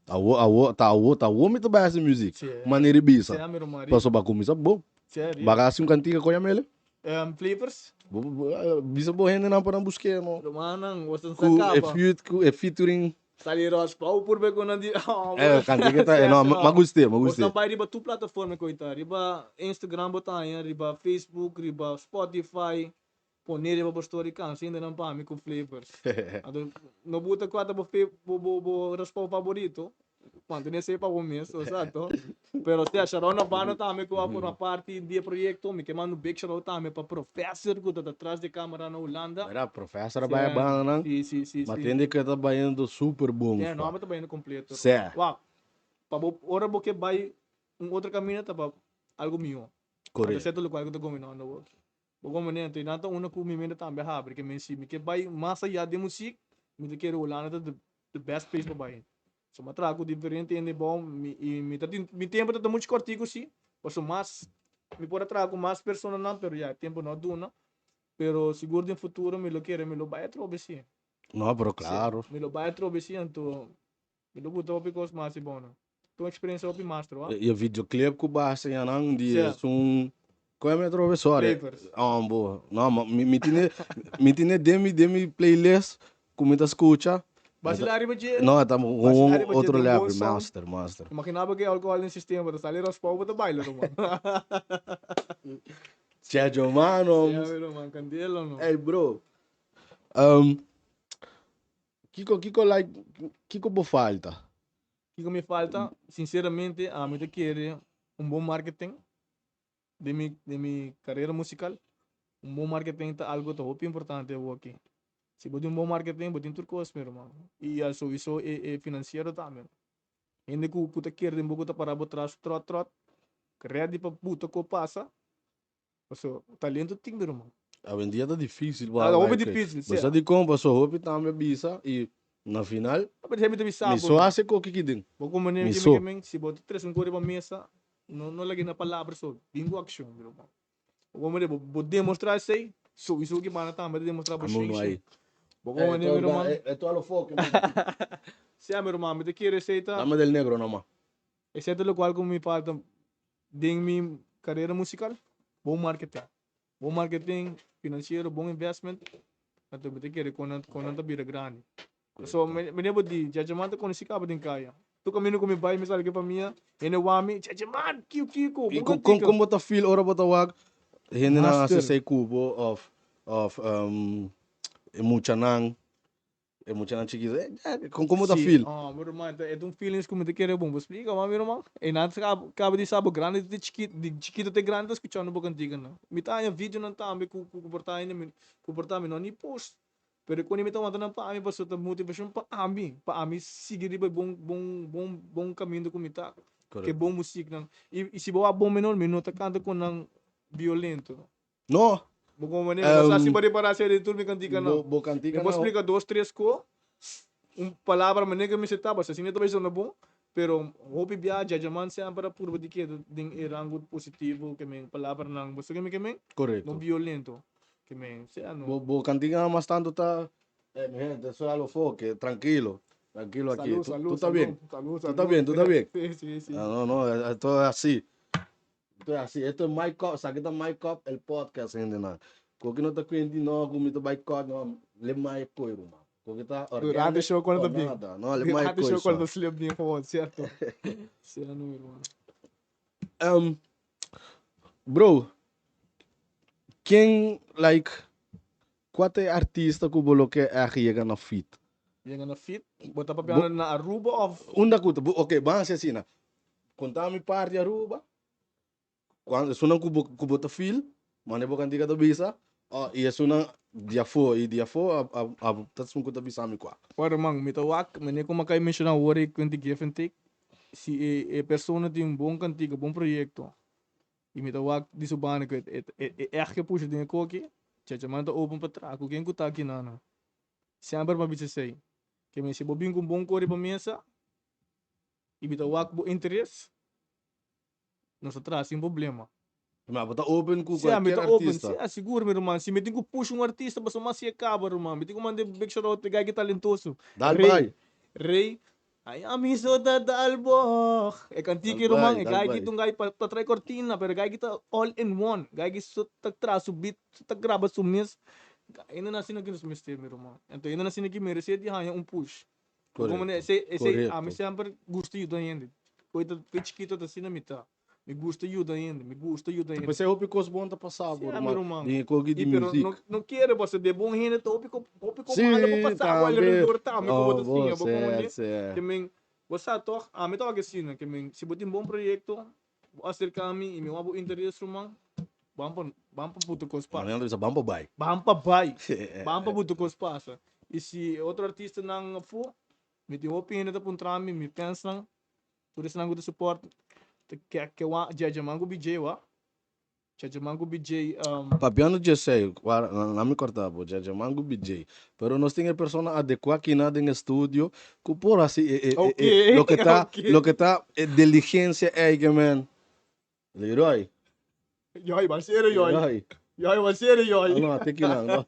Awo awo ta awo ta awo mi ta bai hasi music. Sea. Manera e bisa. Sea mi ruman ri. Pasobra bo a kuminsá bo. Sea ri. Bo a hasi un kantika koña mele? Flavors. Bo bo bisa bo hendenan pa nan busk'é no. Rumannan, bo ta Ku e kaba. feat ku e featuring. Sali Ross Pau por be con nan di oh, Eh, cantica ta, eh, no, ma gust'é, ma gust'é. Bosnan bai riba tur plataforma cu ta, riba Instagram bo ta haña, riba Facebook, riba Spotify, pone riba bo story cansa ainda nan pa mi cu flavors. Anto no buta cua ta bo fe, bo bo bo Ross Pau favorito, mantene esey pa bo mes, exacto. Pero sea, shout out na Vano tambe cu a forma parti di e proyecto, mi ke manda un big shout out tambe pa Professor cu ta tras di camera na Hulanda. Mira, Professor a bai a banda nan, Si, si, si, ma si. tende cu e ta bayendo super bon. Yeah, no, abo ta bayendo completo. Sea. Wak, pa bo, ora bo ke bay un otro caminda ta pa algo miho. Correcto. Anto esey ta locual cu ta combinando awor. Bo comprende? Anto nan ta unda cu mi mente tambe a habri, ke men si mi ke bay mas allá den muziek, mi ta kere Hulanda ta the best place pa bay. So mi a traha ku diferente hende bon, mi i mi ta tin mi tempo ta ta muchu kòrtiku si, pasobra mas mi por a traha ku mas personanan pero ya e tempo no a duna, pero sigur den futuro mi lo kere mi lo bai atrobe si. No, pero klaro. Mi lo bai atrobe si anto mi lo buta hopi kos mas si bon. Ta un eksperensia hopi master wak. E videoclip ku bo a hasi nan di Si. esun Koe mi atrobe sorry. Flavors. Oh, bo. No, ma mi mi tine mi tine den mi den mi playlist ku mi ta skucha. Basila riba dje. No, ta un Basila riba dje otro den bon level, song. master, master. Imagina bo ke alcohol den sistema, bo ta sali raspou bo ta baila ruman. Checho mano. Sea mi ruman, candela no. Ey bro. Kiko kiko like kiko bo falta? Kiko mi falta? Sinceramente ami ta kere un bon marketing. Den mi den mi carera musical un bon marketing ta algo ta hopi importante awoki. Si bo tin un bon marketing bo tin tur cos mi hermano y al sowiso e e financiero tambe. Hende cu cu ta kere den bo cu ta para bo tras trot trot ready pa buta cu pasa paso talento tin mi hermano. Awendia ta dificil Ta hopi dificil si. Bo sa dicon paso hopi tambe bisa y. Na final, Pero mi ta bisa mi bo. so hace koki ki den. Bo como Mi mi so. men, si bo ta trece un ko riba mesa, no no lag'e na palabra so, bin ku accion, mi ruman. Bo como bo bo demostra esey, sowieso ki banda tambe ta demostra bo Amo no shen ahí. shen. Bo como mi ruman. Esto a lo foque. Sea mi ruman, mi ta kere esey ta. Dame del negro nomás. Esey ta locual ku mi falta den mi carera musical, bon marketing. Bon marketing financiero, bon investment, anto mi ta kere kon nan kon nan ta bira grandi. So mi mi nebo di Jajaman ta konosi kaba den kaya. Tur kaminda ku mi bai mi sali ku e famia, hende wak mi, Jajaman, kiko kiko, I bon kon kon kantika. kon bo ta feel ora bo ta wak hendenan hasi Master. esei ku bo of of e muchanan E muchanan chikito, eh, eh, con como ta Sí, feel? oh, mi ruman, e ta un feelings ku mi ta kere bon bo splika, ma mi ruman, e nan ta kaba di sa bo grandi te chikito, di chikito te grandi ta skuchando bo kantikanan. Mi ta haña videonan tambe ku ku por ta ainda mi ku por ta mi no ni post, pero e koni mi ta wanta nan pa ami pasobra ta motivashon pa ami, pa ami sigui riba e bon bon bon bon kaminda ku mi ta, ku e bon musiknan. I i si bo wak bon menor mi no ta kanta ku nan violento. No. Bo como manera, um, si bo repara si de tur mi cantica no. Bo, bo cantica no. Bo explica dos, tres co, un palabra manera que mi se taba, si no ta bon, pero hopi bia jajaman sempre a purba di keda den e rango positivo que men palabra nan, bo sa que men? Correcto. No violento. Que men, sea no. Bo, bo cantica mas tanto ta, eh, mi gente, eso es a lo foque, tranquilo. Tranquilo aquí. Salud, tú, salud, tú estás salud, bien. Salud, Tú estás bien, tú estás bien. Sí, sí, sí. Ah, no, no, esto es así. Esto es así, esto es My Cup, sa kita My Cup, el podcast, hende na. Koki no ta kuenti no, ku mi ta bai kòt, no, le mai koi ruman. Koki ta Durante organic show cuando o ta bin. nada, no, le mai Durante koi show cuando so. ta slip bin gewoon, cierto. Sí, no, mi hermano. Bro, ken, like, kua ta e artista ku bo lo ke èg yega na feat? Yega na feat? Bo ta papiando na Aruba of? Unda ku ta, ok, ban hasi asina. Konta mi par di Aruba, kuan esunnan ku bo ku bo ta feel, mane bo kantika ta bisa, o i esunnan di afó, i di afó a a a ta esun ku ta bisa mi kua. Ora man, mi ta wak, mane ku mi a kai menshoná awor ei kuenti give and take, si e e persona tin un bon kantika, bon proyekto, i mi ta wak di su banda ku e e e ègt ke pusha den e koki, chacha man ta open pa traha ku ken ku ta akinan. Semper mi a bisa esei, ke mi si bo bin ku un bon kos riba mesa, i mi ta wak bo interes, nos ta traha sin problema. Ma bo ta open ku Sea, mi kualkier ta open, artista? sea, sigur mi ruman. Si mi tin ku push un artista pasobra mas si e kaba ruman. Mi tin ku manda e big shout out pa e guy ki talentoso. Dal Rey, bai. Rey, Ay ami so ta dal bog. E kantika Dal ruman, bai, e dal guy ki bai. ta un guy pa pa trae kortina, pero e guy ki ta all in one. Guy ki so ta traha su beat, so ta graba su mes. Ainda na asina ki nos mester mi ruman. Anto ainda na asina ki merece di haña un push. Como Correcto, esei, esei, ami correcto. semper gusta yuda hende. Koe ta, koe chikito ta asina mi ta. Mi gusta yuda hende, mi gusta yuda hende. P'esei hopi kos bon ta pasa bo, Sí, mi ruman, ruman. den e koki di I pero muzik. no, no kere pasobra de bon hende ta hopi ko, hopi ko Sí, malo por pasa bo tambe. alrededor tambe ku bo Oh, ta bo, siña, bo komprende? sè, sè. Ke men, bo sa tòg, ami ta wak asina, ke men, si bo tin bon proyekto, bo aserka mi i mi wak bo interes, ruman, ban pa, ban pa buta kos pasa. Nan ta bisa ban pa bai. Ban pa bai. Ban pa buta kos pasa. I si e otro artistanan afó, mi tin hopi hende ta puntra mi, mi fansnan, tur esnan ku ta support, ta ke ke wak Jajaman ku BJ wak. Jajaman ku BJ. Papiando dje esei, wara, na mi korta bo, Jajaman ku BJ. Pero nos tin e persona adekuá kina den e studio ku por hasi e e e e loke ta loke ta e diligensia ei ke men. Leroy. Yoy, ban serio yoy. Leroy. Yoy, ban serio yoy. No, no, te kinan, no.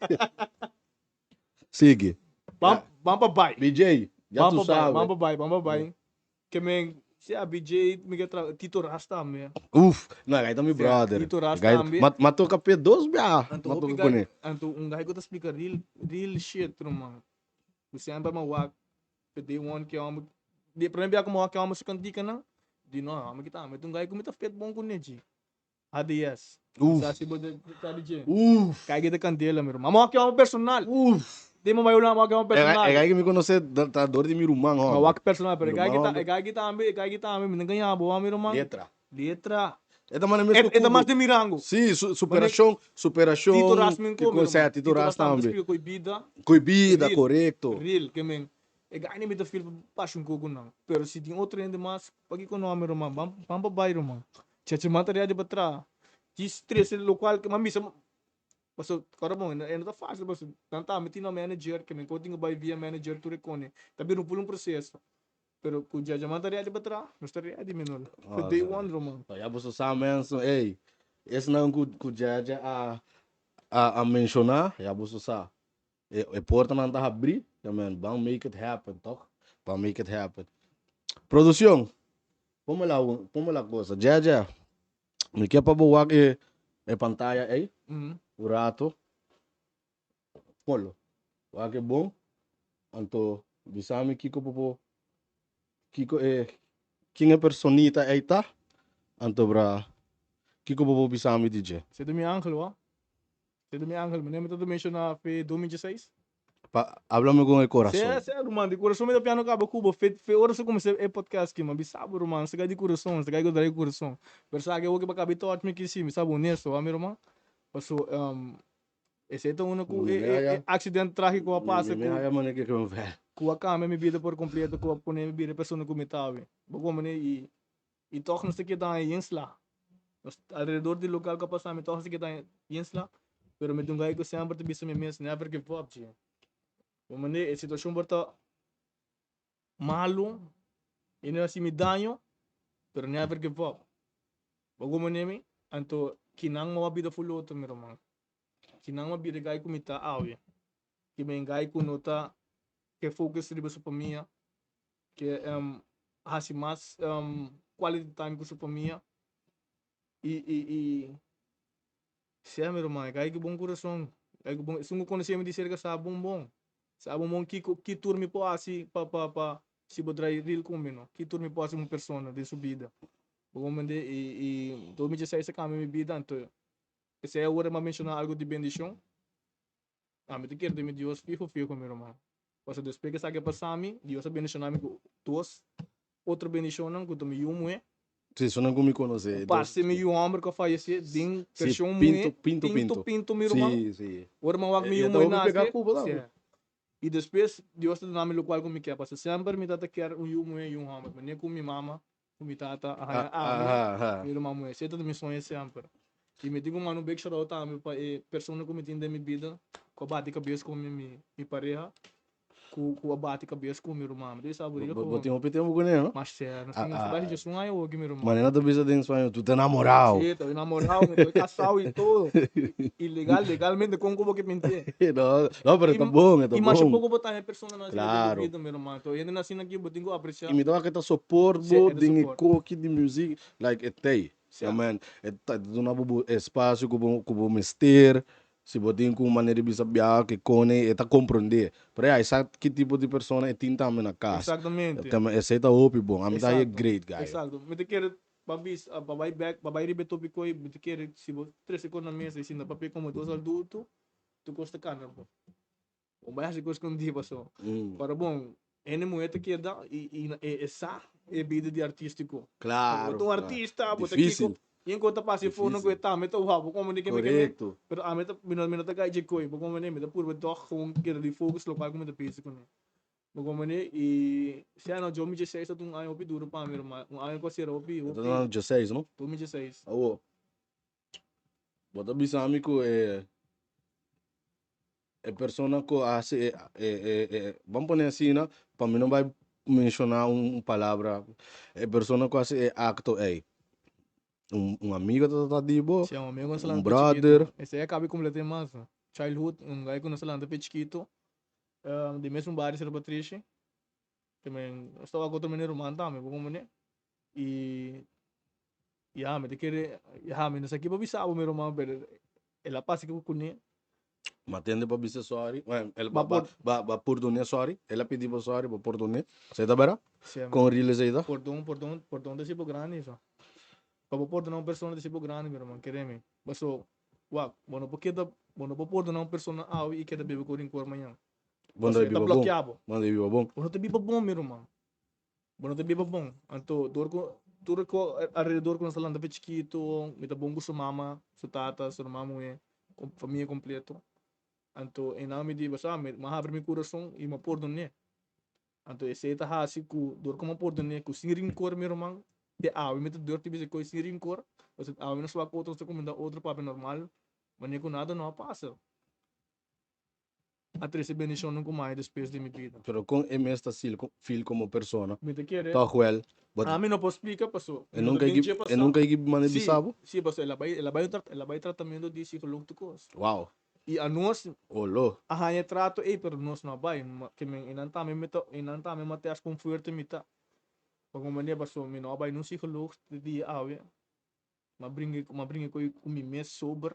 Sigui. Ban, ban pa bai. BJ, ya Ban tu pa bai, sabe. ban pa bai, ban pa bai. Ke men, sea BJ, mi ke tra, Tito Ras tambe. Uf, no, gai ta mi Sea, brother. Tito Ras Gai, tambe. ma, ma toca pe dos bia. Anto Ma hopi toca gai, kuné. anto un gai ku ta splika real, real shit, ruman. Ku semper mi a wak Pe day one ke homber, di prome bia ku mi wak ke homber su kantikanan, di no, homber ki ta ame un guy ku mi ta fet bon kuné dje. ADS. Uf. Sa si bo ta di dje. Uf. Kai ki ta kandela mi ruman. Mi wak ke homber personal. Uf. Di mi mayornan mi wak ke homber personal. E guy ku mi konosé ta dor di mi ruman homber. Mi wak personal, pero e guy ki ta, e guy ki ta ame, e guy ki ta ame, mi ta gaña bo mi ruman. Letra. Letra. E ta manda mes ku E ta mas di mi rango. Sí, superashon, superashon. Tito Ras men komi, ruman. Tito Ras tambe. Tito Ras tambe ta splika koe bida. Koe bida, korekto. Real, ke men. E gani mi ta feel passion ku ku nan. Pero si tin otro hende mas, pakiko no ami, ruman? Ban, ban pa bai, ruman. Cheche man ta ready pa traha. Djis trese lokual ke, m'a bisa. Paso, ora bon, e no ta fácil, paso nan tambe tin nan manager, ke men ko tin ku bai via manager tur e kone. Ta bira un full un proseso. Pero ku Djajaman ta ready pa traha, nos ta ready, Menol. For day one, Roman. Ya boso sa mensen, ey, esnan ku ku Djaja a a a menshoná, ya boso sa. E e portanan ta habrí, ya men, ban make it happen, toch? Ban make it happen. Produccion, ponme la ponme la cosa. Djaja, mi ke pa bo wak e e pantaya ey, un rato. Polo. Wak e bon. Anto bisa mi kiko bo por kiko e kin e personita ei ta anto bra kiko bo por bisa mi di dje. Se ta mi angel wak. Se ta mi angel. Manera mi ta menshoná fe 2016. Pa hablame con e corazon. Se se ruman di corazon mi ta piano caba cu bo fe fe ora su cuminsa e podcast aki mi a bisa bo ruman esaki di corazon esaki cu drai corazon pero sa ke awor ke bo caba e touch mi aki si mi sa bo honesto wak mi ruman paso Esei ta uno ku e accident tragico a pasa ku ku a cambia mi bida por completo, ku a pone mi bira e persona ku mi ta awe. Bo komprende? I i tog nos ta keda yen sla. Nos alrededor di local ku a pasa mi tog nos ta keda yen sla, pero mi ta un guy ku semper ta bisa mi mes never give up dje. Bo mende? E situacion por ta malo i no hasi mi daño, pero never give up. Bo komprende mi? Anto kinan mi a bida full otro mi ruman. Ki nan a bira gai ku mi ta awe. Ki men gai ku no ta ke focus riba su famia, ke hasi mas quality time ku su famia. I i i sea mi ruman, e gai ku bon kurason, gai ku bon, esun ku konosé mi di serka sa bon bon. Sa bon bon kiko ki tur mi por hasi pa pa pa si bo drai real ku mi no. Ki tur mi por hasi un persona den su bida. Bo komprende? I i 2016 a kambia mi bida anto Esei awor mi a menshoná algu di bendishon. Ami ta kere den mi Dios fiho fiho, mi ruman. Pasobra despues ku esaki a pasa mi, Dios a bendishoná mi ku dos otro bendishonnan ku ta mi yu muhé. Sí, esunnan ku mi konosé. Ku parse mi yu hòmber ku a fayesé den vershon muhé. Pinto, pinto, pinto. Pinto, mi ruman. Sí, sí. Ora mi a wak mi yu muhé nase. Sí. I despues Dios ta duna mi lokual ku mi ke. Pasobra semper mi tabata kier un yu muhé i un hòmber. Manera ku mi mama Ku mi tata a haña ami, mi ruman muhé. Esei ta mi soño semper. I mi tin ku manda un big shout out tambe pa e persona ku mi tin den mi bida ku a bati kabes ku mi, mi pareha, ku ku a bati kabes ku mi ruman. Mi ta bisa bo riba ku. Bo tin hopi tempu kuné, no? Masha, nos tin basi djes un aña awoki, mi ruman. Manera ta bisa den spañó, tu ta namorao. Sí, ta enamorao, mi ta kasao i todo. Ilegal, legalmente, kon ku bo ke mintié? No, no, pero ta bon, e ta bon. I masha poko bo ta haña personanan asina den bo bida, mi ruman. Enton hende asina aki bo tin ku apresiá. I mi ta wak e ta support bo den e koki di music, like e tei. Ya men, e ta duna bo bo espacio ku bo ku bo mester, si bo tin ku un manera di bisa biaha ke kone, e ta komprende. Pero ya, e sa ki tipo di persona e tin tambe na kas. Exactamente. Tambe esei ta hopi bon. Ami ta haña great guy. Exacto. Mi ta kere pa bisa, pa bai bek, pa bai riba e topiko ei, mi ta kere si bo trese kos na mesa i sinta papia komo dos adulto, tur kos ta kambia bo. Bo bai hasi kos skondí paso. Pero bon, hende muhé ta keda i i e sa e bida di artístiko. Claro. Bo ta un artista, bo ta kiko. I enko ta pasa e fono ku e tambe ta wou, bo komprende ke mi ke men. Pero ami ta, mi no mi no ta kai dje koi, bo komprende? Mi ta purba tòg gewoon keda di focus lokual ku mi ta bezig kuné. Bo komprende? I sea no, 2016 ta un aña hopi duro pa mi ruman. Un aña ku a sera hopi hopi. Ta 2016 no? 2016. Awo, bo ta bisa mi ku e E persona ku a hasi e e e e ban pone asina pa mi no bai menshoná un palabra e persona ku hasi e akto ei un un amigo ta trata di bo Sí, un amigo ku nos a un lanta pe brother chikitu. Esei a kabi komplet'é mas. Childhood, un guy ku nos a lanta pe chikitu, di mesun bario Sra. Patrishi. Te men nos tabata ku otro mene ruman tambe, bo komprende? I ya, mi ta kere, ya, mi no sa ki pa bisa bo mi ruman, pero el a pasa ku kuné. Ma tende pa bisa sorry. Bueno, el ba, ba, ba, ba pordone sorry. El a pidi bo sorry, bo pordone. Esei ta bera? Sí, Con real esei ta? Pordon, pordon, pordon ta sibo grandi eso. Pa bo pordona un persona ta sibo grandi, mi hermano, keremi. Paso, wak, bo no por keda, bo no por pordona un persona awe y keda bebe cu rincor mañan. Bo no ta biba bon. Bo no ta biba bon. Bo no ta biba bon, mi ruman. Bo no ta biba bon. Anto, dor cu tur cu alrededor cu nos ta lanta fe chikito, mi ta bon cu su mama, su tata, su ruman muhe, famia completo. Anto, einan mi di, bo sa, mi a habri mi curason y mi a pordon'é. Anto, esey ta haci cu dor cu mi a pordon'é cu sin rincor, mi ruman, te awe mi ta durf di bisa cu sin rincor, pasobra awe nos wak otro, nos ta cuminda otro papia normal. Manera ku nada no a pasa. A trese bendishonnan ku mai despues di mi bida. Pero kon e mes ta sil feel komo persona? Mi ta kere. Tòg wèl, but. Ami no por splika paso. E nunka e gi, e nunka e gi manda bisa bo? Si, si paso el a bai, el a bai un el a bai tratamentu di psikolog tur kos. Wow. I anos. Olo. A haña e trato ei pero nos no a bai. Ke men einan tambe mi ta, einan tambe mi a tèst kon fuerte mi ta. Pa komprendé paso mi no a bai nun psikolog te dia awe. M'a bringa m'a bringa ku ku mi mes sober,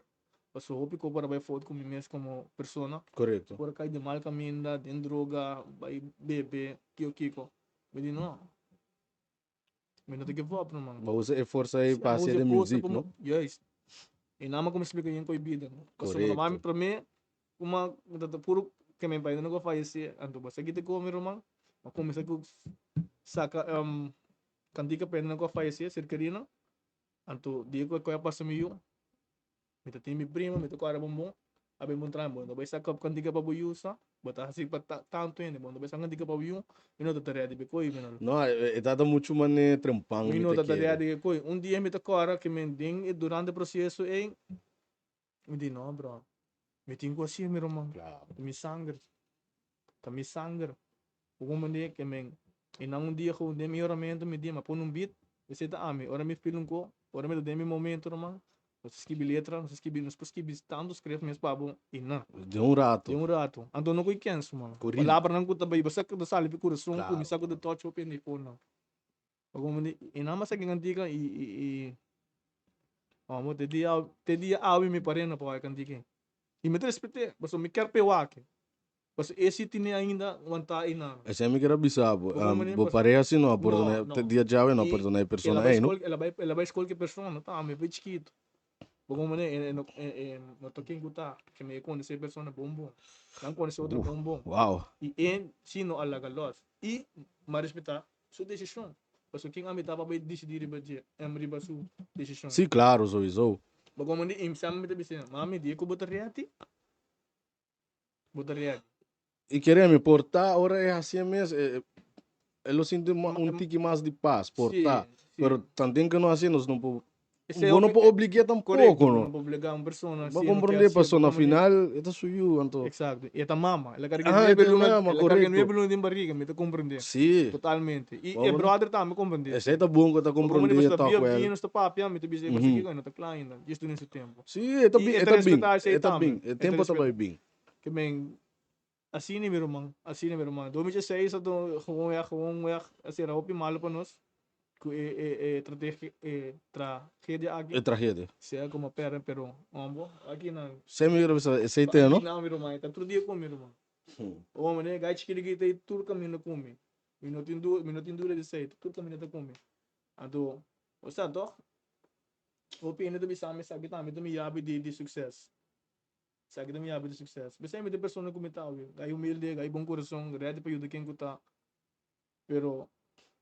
pasobra hopi kos por a bai fout ku mi mes komo persona. Korekto. Por a kai den mal kaminda, den droga, bai bebe, kiko kiko. Mi di no, mi no ta give up no man. Bo usa e forsa ei pa hasi den music, no? Juist. I nan a kuminsá splika yen ku e bida. Pasobra Korekto. Promé kuma mi ta puru ke mi pai no ku a fayesé, anto bo sa kita ku mi ruman, mi a kuminsá ku saka Kantika pa hende ku a fayesé, ser kerina. Anto dia ku e koi a pasa mi yu, mi ta tin mi prima, mi ta kore bonbon, a bin puntra mi, bo no ta bai saka kantika pa bo yu sa? Bo ta hasi pa tantu hende, bo no ta bai saka kantika pa bo yu? Mi no ta ta ready pa e koi, mi no. No, e ta ta muchu manera trempan Mi mi no ta ta ta kere. ready pa e koi. Un dia mi ta kore ke mi den e durante e proseso ei, mi di no bro, mi tin ku hasi mi ruman, Klaro. ta mi sanger, ta mi sanger. Bo comprende ke men i nan un dia gewoon den mi oramentu mi di ma pone un beat esei ta ami ora mi feel un ko ora mi ta den mi momento ruman nos ta skibi letra nos ta skibi nos por skibi tantu script mes pa bo i nan Den un rato. Den un rato anto no koe kens man Corrido. palabranan ku ta bai bo sa ku ta sali pi kurason Claro. kuminsá ku ta touch hopi hende for nan bo comprende i nan mas a kantika i i i amo te dia te dia awe mi parena pa wak e kantika ei i mi ta respet'é pasobra mi kier p'e wak. Pasobra e si tene ainda wantá einan. Esei mi kier a bisa bo. Bo comprende? Bo pareha si no a pordona No, te no. dia djawe no a I pordona e el a persona bai ei, no? skol, el a bai, el a bai skol ku e persona tambe, bai chikitu. Bo comprende? E, e no, e, e no ta ken ku ta, ke mi e konosé e persona bon bon. Nan konosé otro bon bon. Wow. I e si no a laga lòs. I mi a respetá su desishon. Pasobra ken ami ta pa bai disidí riba dje, em riba su desishon. Si, klaro, souiso. Bo comprende? I semper mi ta bis'é, Mami, dia ku bo ta ready, Bo ta ready. I kere mi por ta ora e hacié mes e e lo sinti un tiki mas di paz por ta. Pero tanten ke no hacié nos no por bo no por obligué tampoco no. Bo no por obligá un persona Bo comprende paso na final e ta su yu anto. Exacto e ta mama el a carga nuebe luna el a carga nuebe luna den barriga mi ta comprende. Si. Totalmente i e brother tambe comprende. Esei ta bon ku ta comprende ta wèl. Nos ta papia mi ta bisa e paso kiko e no ta kla ainda djis duna su tempo. Sí, e ta bin, e ta bin, e ta bin, e tempo ta bai bin. Ke men, asina mi ruman, asina mi ruman. 2016 a do gewoon weg, gewoon weg, a sera hopi malo pa nos, ku e e e trategia e tragedia aki. E tragedia. Sea como perde pero hombo, aki nan. Sey mi bisa esey te no? Aki nan mi ruman, e ta tur dia ku mi ruman. Omo ne gai chikito ki ta tur kaminda ku mi. Mi no tin duda, mi no tin duda di esey, tur kaminda ta ku mi. Anto, osea toch? Hopi hende ta bisa mi esaki tambe ta mi yabi di di sukses. Esaki ta mi yabi di sukses. P'esei mi ta e persona ku mi ta awe. Gai humilde, gai bon kurason, ready pa yuda ken ku ta. Pero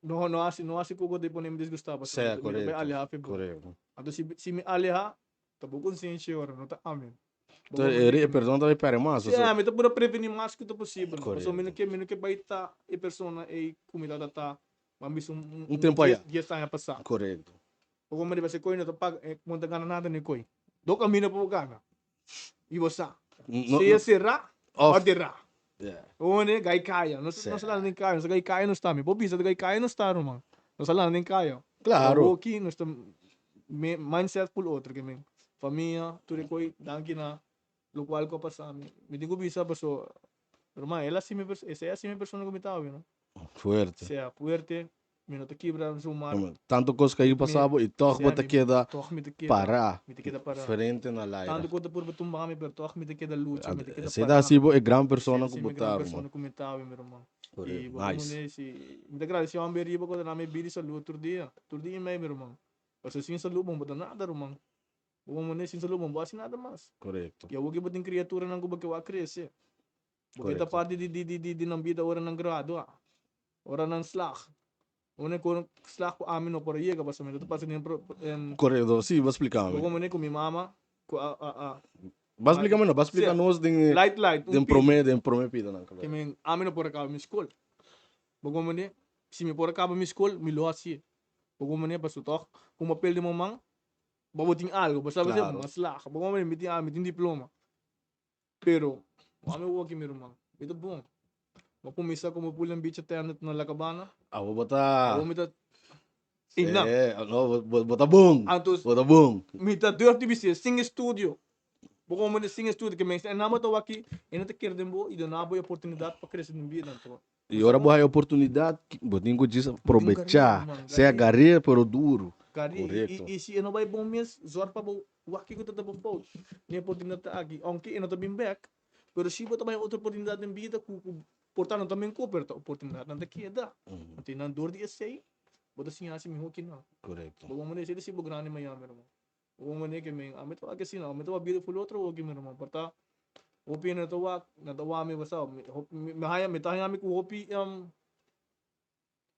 no no hasi no hasi koko ta pone mi disgustá pasobra Sea, mi ta bai korekto, alehá fe bo. korekto. Anto si si mi alehá ta bo konsiensia ora, no ta ami. Bo Entonces, comprende e ku mi. persona ta bai perde mas, Sí, pasobra. mi ta pura prevení mas ku ta posibel. Pasobra mi no Korekto. ke mi no ke bai ta e persona ei ku mi tabata ta, ban bisa un un Un tempu dies ayá. dies aña pasá. Korekto. Bo como riba se coy no ta paga, no ta gana nada ni coy. Do camino pa bo gana. Y bo sa. No, Sea no. cerra Of. of derra. Yeah. One gai caya. No no sa landa den caya. No sa gai caya no sta mi. Bo bisa gai caya no sta ruman. No sa landa den caya. Claro. Awo aki nos ta me mindset full otro ke men. Famia, tur e coy, danki na locual cu a pasa mi. Mi tin cu bisa paso ruman el a si mi esey a si mi persona cu mi ta awe no. Fuerte. Sea fuerte. Mi no ta kibra zomaar. Tantu kos ku a pasa bo i tòg bo ta keda pará Mi ta keda pará. frente na laira. Tantu ku ta purba tumba mi, pero tòg mi ta keda lucha, mi ta keda Esei pará. ta hasi bo e gran persona ku Esei bo mi ta, gran ruman. persona ku mi ta awe, mi ruman. I bo Nice. komo si mi ta gradesí homber riba ku ta dami bida i salú tur dia, tur dia i mei, mi ruman. Pasobra sin salú bo no por ta nada, ruman. Bo komo sin salú bo no por hasi nada mas. Korekto. I awor ku bo tin kriaturanan ku bo ke wak krese. Bo ke ta parti di di di di nan bida ora nan gradua, ora nan slag. Ora ku slag ku ami no por a yega pasobra mi ta pasa den Korekto, si, bo splika mi. Bo komprende ku mi mama ku a a a Bo splika mi no, bo splika nos den Light light, un den pida. prome den prome pida nan. Ke men ami no por a kaba mi skol. Bo komprende? Si mi por a kaba mi skol, mi lo hasié. Bo komprende? Pasobra tòg ku un papel den bo man. Bo tin algo, bo sabi claro. Mas slaag. Bo mi mi tin algo, mi tin diploma. Pero, mami woki mi ruman. Mi ta bon. Bo kuminsá komo pool and beach attendant na La Cabana. Ah, bo bo ta. Bo mi ta Ina. Eh, no, bo, bo ta bon. Anto, Bo ta bon. Mi ta durf di bisé sin estudio. Bo komo de sin estudio ke men e namba ta waki e no ta kere den bo i duna bo e oportunidat pa krese den bida anto. I ora bo haya oportunidat bo tin ku djis probechá, sea gar'é pero duru. Korekto. I si e no bai bon mes, zòrg pa bo wak kiko ta ta bo fout. Mi oportunidat ta aki, ounke e no ta bin bèk, pero si bo ta bai otro oportunidat den bida ku ku por ta no ta men koper, ta oportunidatnan ta keda. Anto i nan dor di esei bo ta siña hasi mihó ki nan. Korekto. Bo bon manera esei ta si bo grandi mañana mi ruman. Bo manera ke men ami ta wak asina, ami ta wak beautiful otro hopi mi ruman, por ta hopi hende ta wak, nan ta wak mi pasao, mi haña, mi ta haña mi ku hopi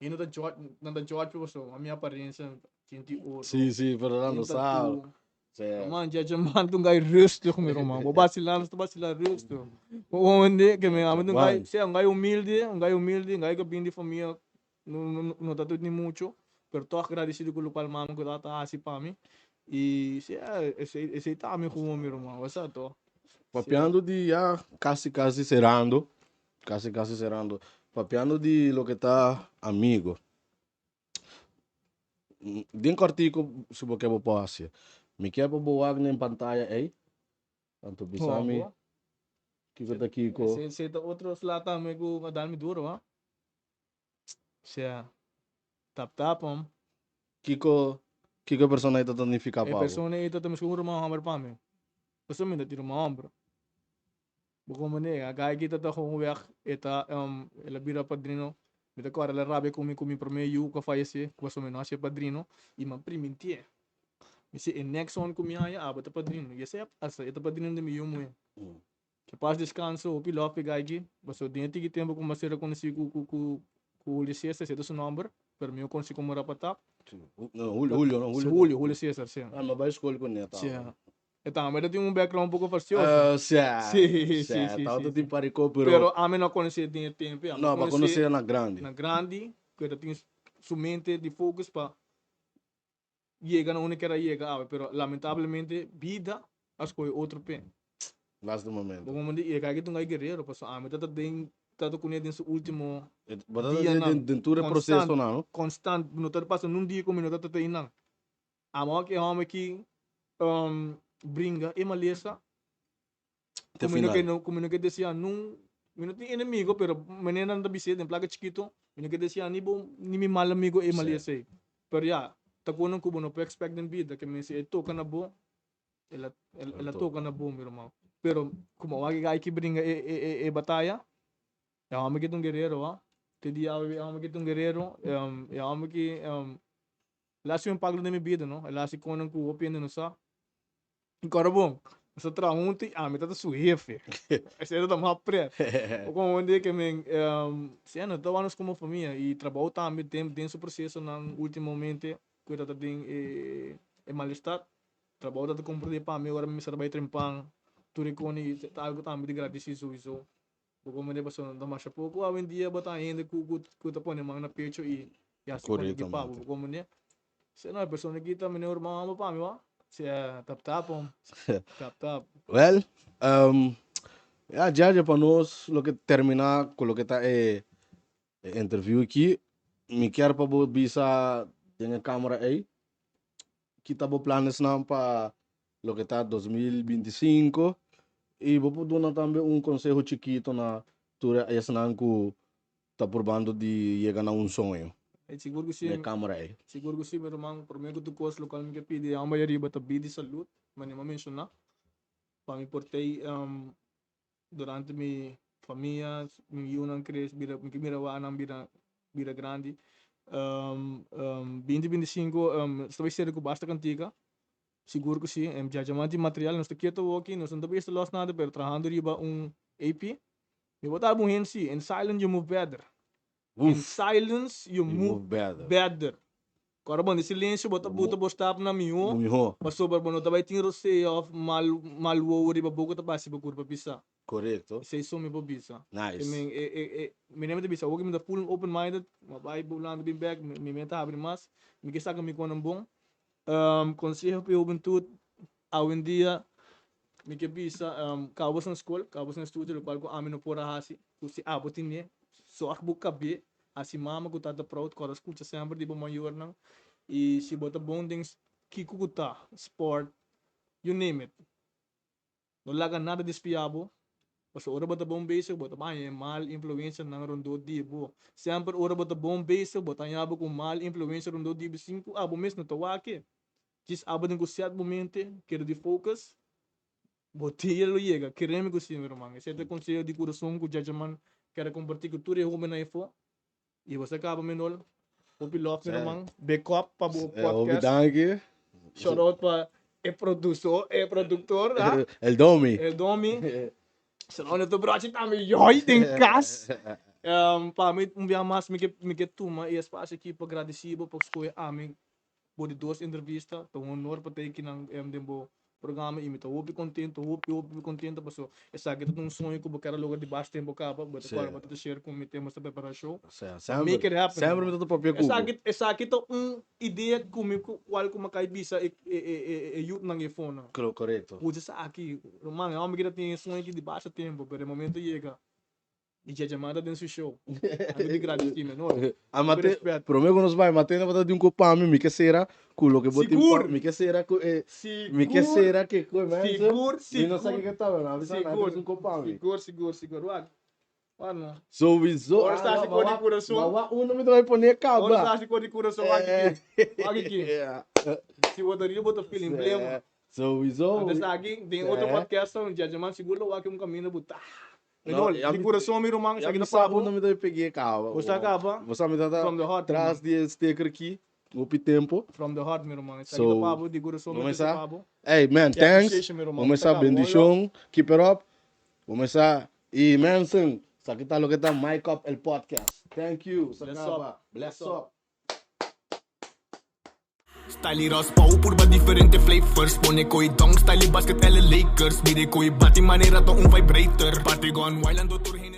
hende ta judge, nan ta judge mi pasobra mi apariencia sinti oro. Si, si, pero nan no sa. Man, jeje man ta un guy rustig mi ruman, bo basila nos ta basila rustig. Bo manera ke men ami ta un guy, sea un guy humilde, un guy humilde, un guy ku a bini di famia No, no ta ni mucho, pero toch agradecido cu locual mama cu tata a haci pa mi. Y si, esey, esey ta mi gewoon mi ruman, bo sa toch. Papiando di ya casi casi cerando, casi casi cerando, papiando di loke ta amigo. Den cortico si bo ke bo por haci. Mi kier pa bo wak den pantaya ey, anto bisa mi kiko ta kiko. Esey, esey ta otro sla tambe cu a dal mi duro, ha. Sea, tap tap hom. Kiko, kiko e persona ei ta ta nifiká pa bo? E persona ei ta ta meskos un ruman hòmber pa mi. Pasobra mi ta tin ruman hòmber. Bo komprendé? A guy aki ta ta gewoon wèg, e ta, el a bira padrino. Mi ta kòrda el a rabia ku mi ku mi promé yu ku a fayesé, ku pasobra mi no hasié padrino, i mi a primintié. Mi si e next one ku mi haña, abo ta padrino. I esei a pasa, e ta padrino di mi yu muhé. Ke pas descanso hopi love p'e gaichi, pasobra den e tiki tempo ku mi a ser rekonosí ku ku ku ku Julio Cesar, esei ta su nomber, pero mi a konosí komo Rapatap. No, Julio, Julio, no, Julio. Julio, Julio Cesar, si. Ah, mi a bai skol ku ne tambe. Si. E tambe ta tin un background un poko fastioso. Si, Si, si, si, tabata tin parikó, pero. Pero ami no a konosé den e tempo, ami No, a konosé na grandi. Na grandi, ku e ta tin su mente di focus pa yega na unda kera yega awe, pero lamentablemente bida a scoge otro p'e. Laatste momento. Bo momento y e kai ta un gai guerrero, pasobra ami ta ta den ta ta cune den su ultimo Bo ta ta den den tur e procesonan, no? Constant, no ta pasa nun dia cu mi no ta ta einan. Amo aki e homber aki bringa e malesa Te Ku mi no final. ke no ku mi no ke deseá nun mi no tin enemigo pero manera nan ta bis'é den plaka chikito mi no ke deseá ni bo ni mi mal amigo e Sí. malesa ei pero ya ta konan ku bo no por expect den bida ke mester e toka na bo el a el El a toka. toka na bo mi ruman pero komo awor ke ai ke bringa e e e e bataya e homber ke ta un guerero a te dia awe e homber ke ta un guerero e homber ke el a hasi un impakto den mi bida no el a hasi konan ku hopi hende no sa. Ancora bon, nos ta traha hunto y ami ta ta su hefe. Esey ta ta mas pret. Como un dia que men, si nos ta wak nos como famia y trabou tambe den den su procesonan ultimamente cu ta ta den e e malestar. Trabou ta ta comprende pa mi ora mi mester bay trempan tur e cona y ta algo tambe di gradici souiso. Bo comprende pasobra no ta masha poco awendia bo ta hende cu cu cu ta pone man na pecho y y haci cona di pa bo. Bo comprende? Si no, e persona aki ta meneer ruman homber pa mi wak. Si tap tap hom. Tap tap. Well, ya djaje pa nos loke termina ku loke ta e interview aki, mi kier pa bo bisa den e camera ey, ki ta bo planesnan pa loke ta 2025 y bo por duna tambe un conseho chikito na tur esnan ku ta purbando di yega na un soño. Ey sigur ku si. Den camera ey. Sigur ku si mi ruman, prome ku tur kos lokual mi ke pidi e homber ariba ta bida i salud, manera mi a menshoná, pa mi por tei durante mi famia, mi yunan kres bira, mi ke mira wak nan bira bira grandi. Binti 25 nos ta bai sera ku basta kantika, sigur ku si, djajaman tin material, nos ta keto awoki, nos no ta besta los nada, pero trahando riba un EP. Mi bo ta algun hende si, in silence you move better. In silence you move better. Ora bo den silencio bo ta buta bo stapnan mihó, pasobra bo no ta bai tin rosea of mal mal wowo riba bo ku ta basi bo kurpa pisá. Korekto. Esei so mi por bisa. Nice. Mi mi ta bisa awor ku mi ta full open minded, mi a bai Hulanda bin bek, mi mente a habri mas, mi ke saka mi konan bon. Conseho pa e hubentud awendia mi ke bisa caba boso na school, caba boso na estudio locual cu ami no por a haci, cu si abo tine zorg bo cabe, haci mama cu tata proud, corda scucha semper di bo mayornan y si bo ta bon den kico cu ta, sport, you name it. No laga nada desvia bo, pasobra ora bo ta bon bezig bo ta haña e mal influencianan rondó di bo. Semper ora bo ta bon bezig bo ta haña bo ku mal influencia rondó di bo sin ku abo mes no ta wak. Djis abo den ku sèt bo mente, keda di focus, bo dia lo yega. Kere mi ku si, mi ruman. Esei ta e konseho di kurason ku Jajaman kere kompartí ku tur e hóbennan afó. I bo sa kaba Menol. Hopi love mi ruman. Big up pa bo Hopi podcast. danki. Shout out pa e produsor, e produktor, ah. El Domi. El Domi. Shout out na tur brochi tambe yoy den kas. Pa mi un bia mas mi ke mi ke tuma e espasio aki pa gradisi bo pa skohe ami bo di dos entrevista. Ta un honor pa ta aki nan den bo programa y mi ta hopi contento, hopi hopi contento paso esaki ta un soño cu bo kier a logra di bas tempo caba, bo ta cual bo ta share cu mi tempo esta prepara show. Make it happen. Semper mi ta papia cu bo. Esaki esaki ta un idea cu mi cu cual cu mi a cay bisa e e e e youthnan e fonan. Corecto. Usa esaki, ruman, e homber ki ta tin e soño aki di basta tempo, pero e momento yega. Di Djadja Mata den su show. Algo di gradisí menor. A mate, Respet. prome ku nos bai, mate no bata di un kopa mi, mi ke sera ku loke bo tin Sigur. pa, mi ke sera ku e, mi ke Sigur. sera ke ku e mensen. Sigur, Mi no sa sigur. kiko ta, pero a bisa na Sigur. un kopa mi. Sigur, sigur, sigur. Wak. Wak no. Sowieso. Ora sta si kor di kurason. Ma wa uno mi ta bai pone kaba. Ora sta si kor di kurason, wak aki. Wak aki. Yeah. Si bo ta rio, bo ta feel emblema. Sowieso. Antes aki, den otro podcast, Djadja Man sigur lo wak un kaminda bu ta. No, Menor, di kurason mi ruman, Ya esaki mi ta sa pa bo. unda mi ta peg'é kaba. Bo sa kaba? Bo sa mi ta From the heart, tras di e sticker aki, hopi tempo. From the heart, mi ruman. Esaki So, ta pa bo, di kurason mi bo ta sa? pa bo. Hey man, Yeah, thanks. appreciation, mi ruman. Bo Bo sa ta kaba. One love. bendishon, keep it up. Bo sa y mensen, esaki ta loke ta Mic Up el podcast. Thank you. Sa Bless kaba. up. Bless up. Style raspau, purba diferente flavors. Pone koi dunk, style basket, elle Lakers. Mire koi bati manera to un vibrator. Party gone wild, ando tur hende.